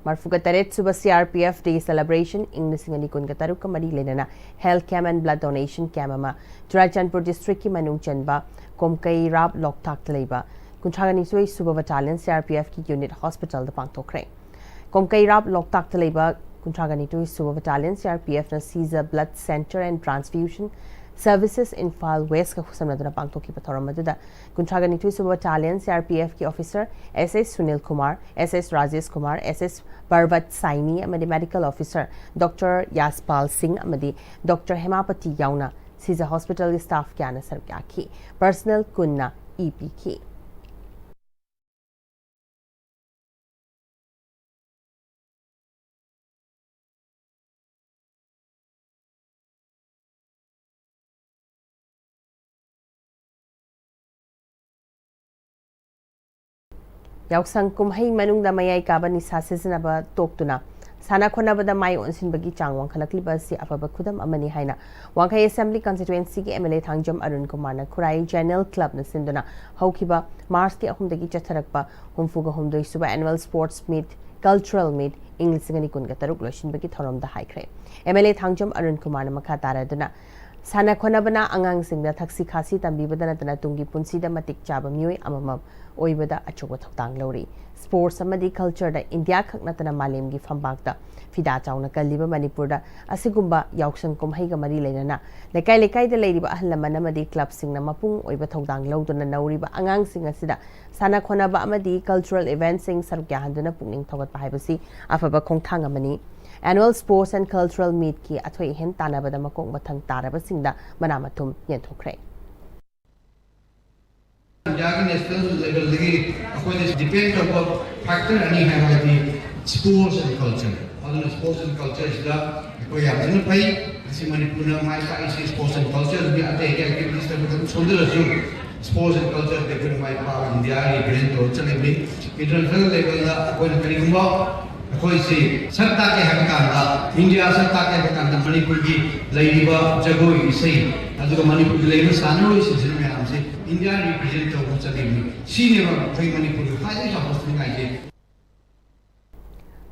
ꯃꯔꯐꯨꯒ ꯇꯔꯦꯠ ꯁꯨꯕ C R P F day celebration ꯏꯪ ꯂꯤꯁꯤꯡ ꯑꯅꯤ ꯀꯨꯟꯒ ꯇꯔꯨꯛꯀ ꯃꯔꯤ ꯂꯩꯅꯅ health camp and blood donation camp ꯑꯃ ꯆꯨꯔꯥꯆꯥꯟꯄꯨꯔ ꯗꯤꯁꯇ꯭ꯔꯤꯛꯀꯤ ꯃꯅꯨꯡ ꯆꯟꯕ ꯀꯣꯝꯀꯩꯔꯥꯞ ꯂꯣꯛꯇꯥꯛꯇ ꯂꯩꯕ ꯀꯨꯟꯊ꯭ꯔꯥꯒ ꯅꯤꯊꯣꯏ ꯁꯨꯕ battalion C R P ꯑꯦꯐꯀꯤ unit ꯍꯣꯁꯄꯤꯇꯥꯜꯗ ꯄꯥꯡꯊꯣꯛꯈ꯭ꯔꯦ꯫ ꯀꯣꯝꯀꯩꯔꯥꯞ ꯂꯣꯛꯇꯥꯛꯇ ꯂꯩꯕ ꯀꯨꯟꯊ꯭ꯔꯥꯒ ꯅꯤꯊꯣꯏ ꯁꯨꯕ ꯕꯠꯇꯥꯂꯤꯌꯟ ꯁꯤ ꯑꯥꯔ ꯄꯤ ꯑꯦꯐꯅ ꯁꯤꯖ blood centre and transfusion services Imphal ꯋꯦꯁꯀ ꯈꯨꯠꯁꯝꯅꯗꯨꯅ ꯄꯥꯡꯊꯣꯛꯈꯤꯕ ꯊꯧꯔꯝ ꯑꯗꯨꯗ ꯀꯨꯟꯊ꯭ꯔꯥꯒ ꯅꯤꯊꯣꯏ ꯁꯨꯕ ꯕꯠꯇꯥꯂꯤꯌꯟ ꯁꯤ ꯑꯥꯔ ꯄꯤ ꯑꯦꯐꯀꯤ officer S S Sunil Kumar, S S Rajesh Kumar, S S Parbat Saini ꯑꯃꯗꯤ ꯃꯦꯗꯤꯀꯦꯜ ꯑꯣꯐꯤꯁꯔ ꯗꯣꯛꯇꯔ ꯌꯥꯁꯄꯥꯜ ꯁꯤꯡ ꯑꯃꯗꯤ ꯗꯣꯛꯇꯔ ꯍꯦꯃꯥꯄꯇꯤ ꯌꯥꯎꯅ ꯁꯤꯖ ꯍꯣꯁꯄꯤꯇꯥꯜꯒꯤ ꯁ꯭ꯇꯥꯐ ꯀꯌꯥꯅ ꯁꯔꯨꯛ ꯌꯥꯈꯤ꯫ ꯄꯔꯁꯅꯦꯜ ꯀꯨꯟꯅ ꯏ ꯄꯤꯈꯤ꯫ ꯌꯥꯎꯁꯪ ꯀꯨꯝꯍꯩ ꯃꯅꯨꯡꯗ ꯃꯌꯥꯏ ꯀꯥꯕ ꯅꯤꯁꯥ ꯁꯤꯖꯤꯟꯅꯕ ꯇꯣꯛꯇꯨꯅ ꯁꯥꯟꯅ ꯈꯣꯠꯅꯕꯗ ꯃꯥꯏ ꯑꯣꯟꯁꯤꯟꯕꯒꯤ ꯆꯥꯡ ꯋꯥꯡꯈꯠꯂꯛꯂꯤꯕ ꯑꯁꯤ ꯑꯐꯕ ꯈꯨꯗꯝ ꯑꯃꯅꯤ ꯍꯥꯏꯅ ꯋꯥꯡꯈꯩ ꯑꯦꯁꯦꯝꯕ꯭ꯂꯤ ꯀꯟꯁꯇꯤꯇ꯭ꯋꯦꯟꯁꯤꯒꯤ M L A Thangjam Arun ꯀꯨꯃꯥꯔꯅ ꯈꯨꯔꯥꯏ ꯖꯦꯅꯦꯜ ꯀ꯭ꯂꯕꯅ ꯁꯤꯟꯗꯨꯅ ꯍꯧꯈꯤꯕ ꯃꯥꯔꯆꯀꯤ ꯑꯍꯨꯝꯗꯒꯤ ꯆꯠꯊꯔꯛꯄ ꯍꯨꯝꯐꯨꯒ ꯍꯨꯝꯗꯣꯏ ꯁꯨꯕ ꯑꯦꯅꯨꯋꯦꯜ ꯁ꯭ꯄꯣꯔꯠꯁ ꯃꯤꯠ, ꯀꯜꯆꯔꯦꯜ ꯃꯤꯠ ꯏꯪ ꯂꯤꯁꯤꯡ ꯑꯅꯤ ꯀꯨꯟꯒ ꯇꯔꯨꯛ ꯂꯣꯏꯁꯤꯟꯕꯒꯤ ꯊꯧꯔꯝꯗ ꯍꯥꯏꯈ꯭ꯔꯦ꯫ M L A Thangjam Arun ꯀꯨꯃꯥꯔꯅ ꯃꯈꯥ ꯇꯥꯔꯗꯨꯅ ꯁꯥꯟꯅ ꯈꯣꯠꯅꯕꯅ ꯑꯉꯥꯡꯁꯤꯡꯗ ꯊꯛꯁꯤ ꯈꯥꯁꯤ ꯇꯝꯕꯤꯕꯗ ꯅꯠꯇꯅ ꯇꯨꯡꯒꯤ ꯄꯨꯟꯁꯤꯗ ꯃꯇꯤꯛ ꯆꯥꯕ ꯃꯤꯑꯣꯏ ꯑꯃꯃꯝ ꯑꯣꯏꯕꯗ ꯑꯆꯧꯕ ꯊꯧꯗꯥꯡ ꯂꯧꯔꯤ꯫ ꯁ꯭ꯄꯣꯔꯠꯁ ꯑꯃꯗꯤ ꯀꯜꯆꯔꯗ ꯏꯟꯗꯤꯌꯥ ꯈꯛ ꯅꯠꯇꯅ ꯃꯥꯂꯦꯝꯒꯤ ꯐꯝꯕꯥꯛꯇ ꯐꯤꯗꯥ ꯆꯥꯎꯅ ꯀꯜꯂꯤꯕ ꯃꯅꯤꯄꯨꯔꯗ ꯑꯁꯤꯒꯨꯝꯕ ꯌꯥꯎꯁꯪ ꯀꯨꯝꯍꯩꯒ ꯃꯔꯤ ꯂꯩꯅꯅ ꯂꯩꯀꯥꯏ ꯂꯩꯀꯥꯏꯗ ꯂꯩꯔꯤꯕ ꯑꯍꯜ ꯂꯃꯟ ꯑꯃꯗꯤ ꯀ꯭ꯂꯕꯁꯤꯡꯅ ꯃꯄꯨꯡ ꯑꯣꯏꯕ ꯊꯧꯗꯥꯡ ꯂꯧꯗꯨꯅ ꯅꯧꯔꯤꯕ ꯑꯉꯥꯡꯁꯤꯡ ꯑꯁꯤꯗ ꯁꯥꯟꯅ ꯈꯣꯠꯅꯕ ꯑꯃꯗꯤ ꯀꯜꯆꯔꯦꯜ ꯏꯚꯦꯟꯠꯁꯤꯡ ꯁꯔꯨꯛ ꯌꯥꯍꯟꯗꯨꯅ ꯄꯨꯛꯅꯤꯡ ꯊꯧꯒꯠꯄ ꯍꯥꯏꯕꯁꯤ ꯑꯐꯕ ꯈꯣꯡꯊꯥꯡ ꯑꯃꯅꯤ꯫ Annual Sports and Cultural Meetꯀꯤ ꯑꯊꯣꯏ ꯑꯍꯦꯟ ꯇꯥꯟꯅꯕꯗ ꯃꯀꯣꯛ ꯃꯊꯪ ꯇꯥꯔꯕꯁꯤꯡꯗ ꯃꯅꯥ ꯃꯊꯨꯝ ꯌꯦꯟꯊꯣꯛꯈ꯭ꯔꯦ꯫ ꯏꯟꯗꯤꯌꯥꯒꯤ ꯅꯦꯁꯅꯦꯜ ꯂꯦꯚꯦꯜꯗꯒꯤ ꯑꯩꯈꯣꯏꯗ ꯗꯤꯄꯦꯟ ꯇꯧꯕ ꯐꯦꯛꯇꯔ ꯑꯅꯤ ꯍꯥꯏꯔꯒꯗꯤ ꯁ꯭ꯄꯣꯔꯠꯁ ꯑꯦꯟ ꯀꯜꯆꯔ꯫ ꯑꯗꯨꯅ ꯁ꯭ꯄꯣꯔꯠꯁ ꯑꯦꯟ ꯀꯜꯆꯔꯁꯤꯗ ꯑꯩꯈꯣꯏ ꯌꯥꯝ ꯊꯤꯅ ꯐꯩ꯫ ꯉꯁꯤ ꯃꯅꯤꯄꯨꯔꯅ ꯃꯥꯏ ꯄꯥꯛꯏꯁꯤ ꯁ꯭ꯄꯣꯔꯠꯁ ꯑꯦꯟ ꯀꯜꯆꯔꯗꯒꯤ꯫ ꯑꯇꯩ ꯑꯇꯩ ꯑꯦꯛꯇꯤꯚꯤꯇꯤꯁꯇ ꯈꯤꯇꯪ ꯁꯣꯟꯖꯔꯁꯨ ꯁ꯭ꯄꯣꯔꯠꯁ ꯑꯦꯟ ꯀꯜꯆꯔꯗ ꯑꯩꯈꯣꯏꯅ ꯃꯥꯏ ꯄꯥꯛꯑꯒ ꯏꯟꯗꯤꯌꯥ ꯔꯤꯄ꯭ꯔꯖꯦꯟ ꯇꯧꯔ ꯆꯠꯂꯤꯕꯅꯤ꯫ ꯏꯟꯇꯔꯅꯦꯁꯅꯦꯜ ꯂꯦꯚꯦꯜꯗ ꯑꯩꯈꯣꯏꯅ ꯀꯔꯤꯒꯨꯝꯕ ꯑꯩꯈꯣꯏꯁꯤ ꯁꯛ ꯇꯥꯛꯀꯦ ꯍꯥꯏꯕ ꯀꯥꯟꯗ, ꯏꯟꯗꯤꯌꯥ ꯁꯛ ꯇꯥꯛꯀꯦ ꯍꯥꯏꯕ ꯀꯥꯟꯗ ꯃꯅꯤꯄꯨꯔꯒꯤ ꯂꯩꯔꯤꯕ ꯖꯒꯣꯏ, ꯏꯁꯩ, ꯑꯗꯨꯒ ꯃꯅꯤꯄꯨꯔꯒꯤ ꯂꯩꯔꯤꯕ ꯁꯥꯟꯅꯔꯣꯏꯁꯤꯡꯁꯤꯅ ꯃꯌꯥꯝꯁꯤ ꯏꯟꯗꯤꯌꯥ ꯔꯤꯄ꯭ꯔꯖꯦꯟ ꯇꯧꯕ ꯆꯠꯂꯤꯕꯅꯤ꯫ ꯁꯤꯅꯦꯕ ꯑꯩꯈꯣꯏ ꯃꯅꯤꯄꯨꯔꯒꯤ ꯈ꯭ꯋꯥꯏꯗꯒꯤ ꯆꯥꯎꯊꯣꯛꯆꯅꯤꯡꯉꯥꯏꯁꯦ꯫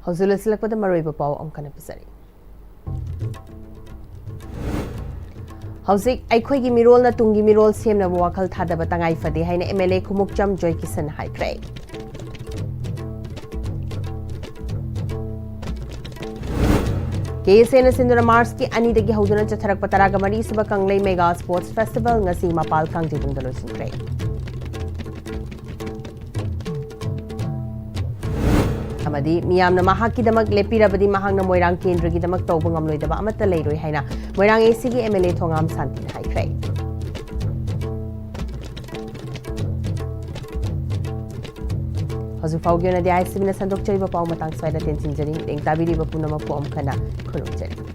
ꯍꯧꯖꯤꯛ ꯂꯣꯏꯁꯤꯜꯂꯛꯄꯗ ꯃꯔꯨꯑꯣꯏꯕ ꯄꯥꯎ ꯑꯃꯨꯛ ꯍꯟꯅ ꯄꯤꯖꯔꯤ꯫ ꯍꯧꯖꯤꯛ ꯑꯩꯈꯣꯏꯒꯤ ꯃꯤꯔꯣꯜꯅ ꯇꯨꯡꯒꯤ ꯃꯤꯔꯣꯜ ꯁꯦꯝꯅꯕ ꯋꯥꯈꯜ ꯊꯥꯗꯕ ꯇꯉꯥꯏ ꯐꯗꯦ ꯍꯥꯏꯅ MLA ꯈꯨꯃꯨꯛꯆꯝ ꯖꯣꯏꯀꯤꯁꯟ ꯍꯥꯏꯈ꯭ꯔꯦ꯫ KSAꯅ ꯁꯤꯟꯗꯨꯅ ꯃꯥꯔꯆꯀꯤ ꯑꯅꯤꯗꯒꯤ ꯍꯧꯗꯨꯅ ꯆꯠꯊꯔꯛꯄ ꯇꯔꯥꯒ ꯃꯔꯤ ꯁꯨꯕ ꯀꯪꯂꯩ ꯃꯦꯒꯥ ꯁ꯭ꯄꯣꯔꯠꯁ ꯐꯦꯁꯇꯤꯚꯦꯜ ꯉꯁꯤ ꯃꯄꯥꯜ ꯀꯥꯡꯖꯩꯕꯨꯡꯗ ꯂꯣꯏꯁꯤꯟꯈ꯭ꯔꯦ꯫ ꯑꯃꯗꯤ ꯃꯤꯌꯥꯝꯅ ꯃꯍꯥꯛꯀꯤꯗꯃꯛ ꯂꯦꯞꯄꯤꯔꯕꯗꯤ ꯃꯍꯥꯛꯅ ꯃꯣꯏꯔꯥꯡ ꯀꯦꯟꯗ꯭ꯔꯒꯤꯗꯃꯛ ꯇꯧꯕ ꯉꯝꯂꯣꯏꯗꯕ ꯑꯃꯠꯇ ꯂꯩꯔꯣꯏ ꯍꯥꯏꯅ ꯃꯣꯏꯔꯥꯡ ACꯒꯤ MLA ꯊꯣꯉꯥꯝ ꯁꯥꯟꯇꯤꯅ ꯍꯥꯏꯈ꯭ꯔꯦ꯫ ꯍꯧꯖꯤꯛ ꯐꯥꯎꯒꯤ ꯑꯣꯏꯅꯗꯤ ISTVꯅ ꯁꯟꯗꯣꯛꯆꯔꯤꯕ ꯄꯥꯎ ꯃꯇꯥꯡ ꯁ꯭ꯋꯥꯏꯗ ꯇꯦꯟꯁꯤꯟꯖꯔꯤ꯫ ꯃꯤꯠꯌꯦꯡ ꯇꯥꯕꯤꯔꯤꯕ ꯄꯨꯝꯅꯃꯛꯄꯨ ꯑꯃꯨꯛ ꯍꯟꯅ ꯈꯨꯔꯨꯝꯖꯔꯤ꯫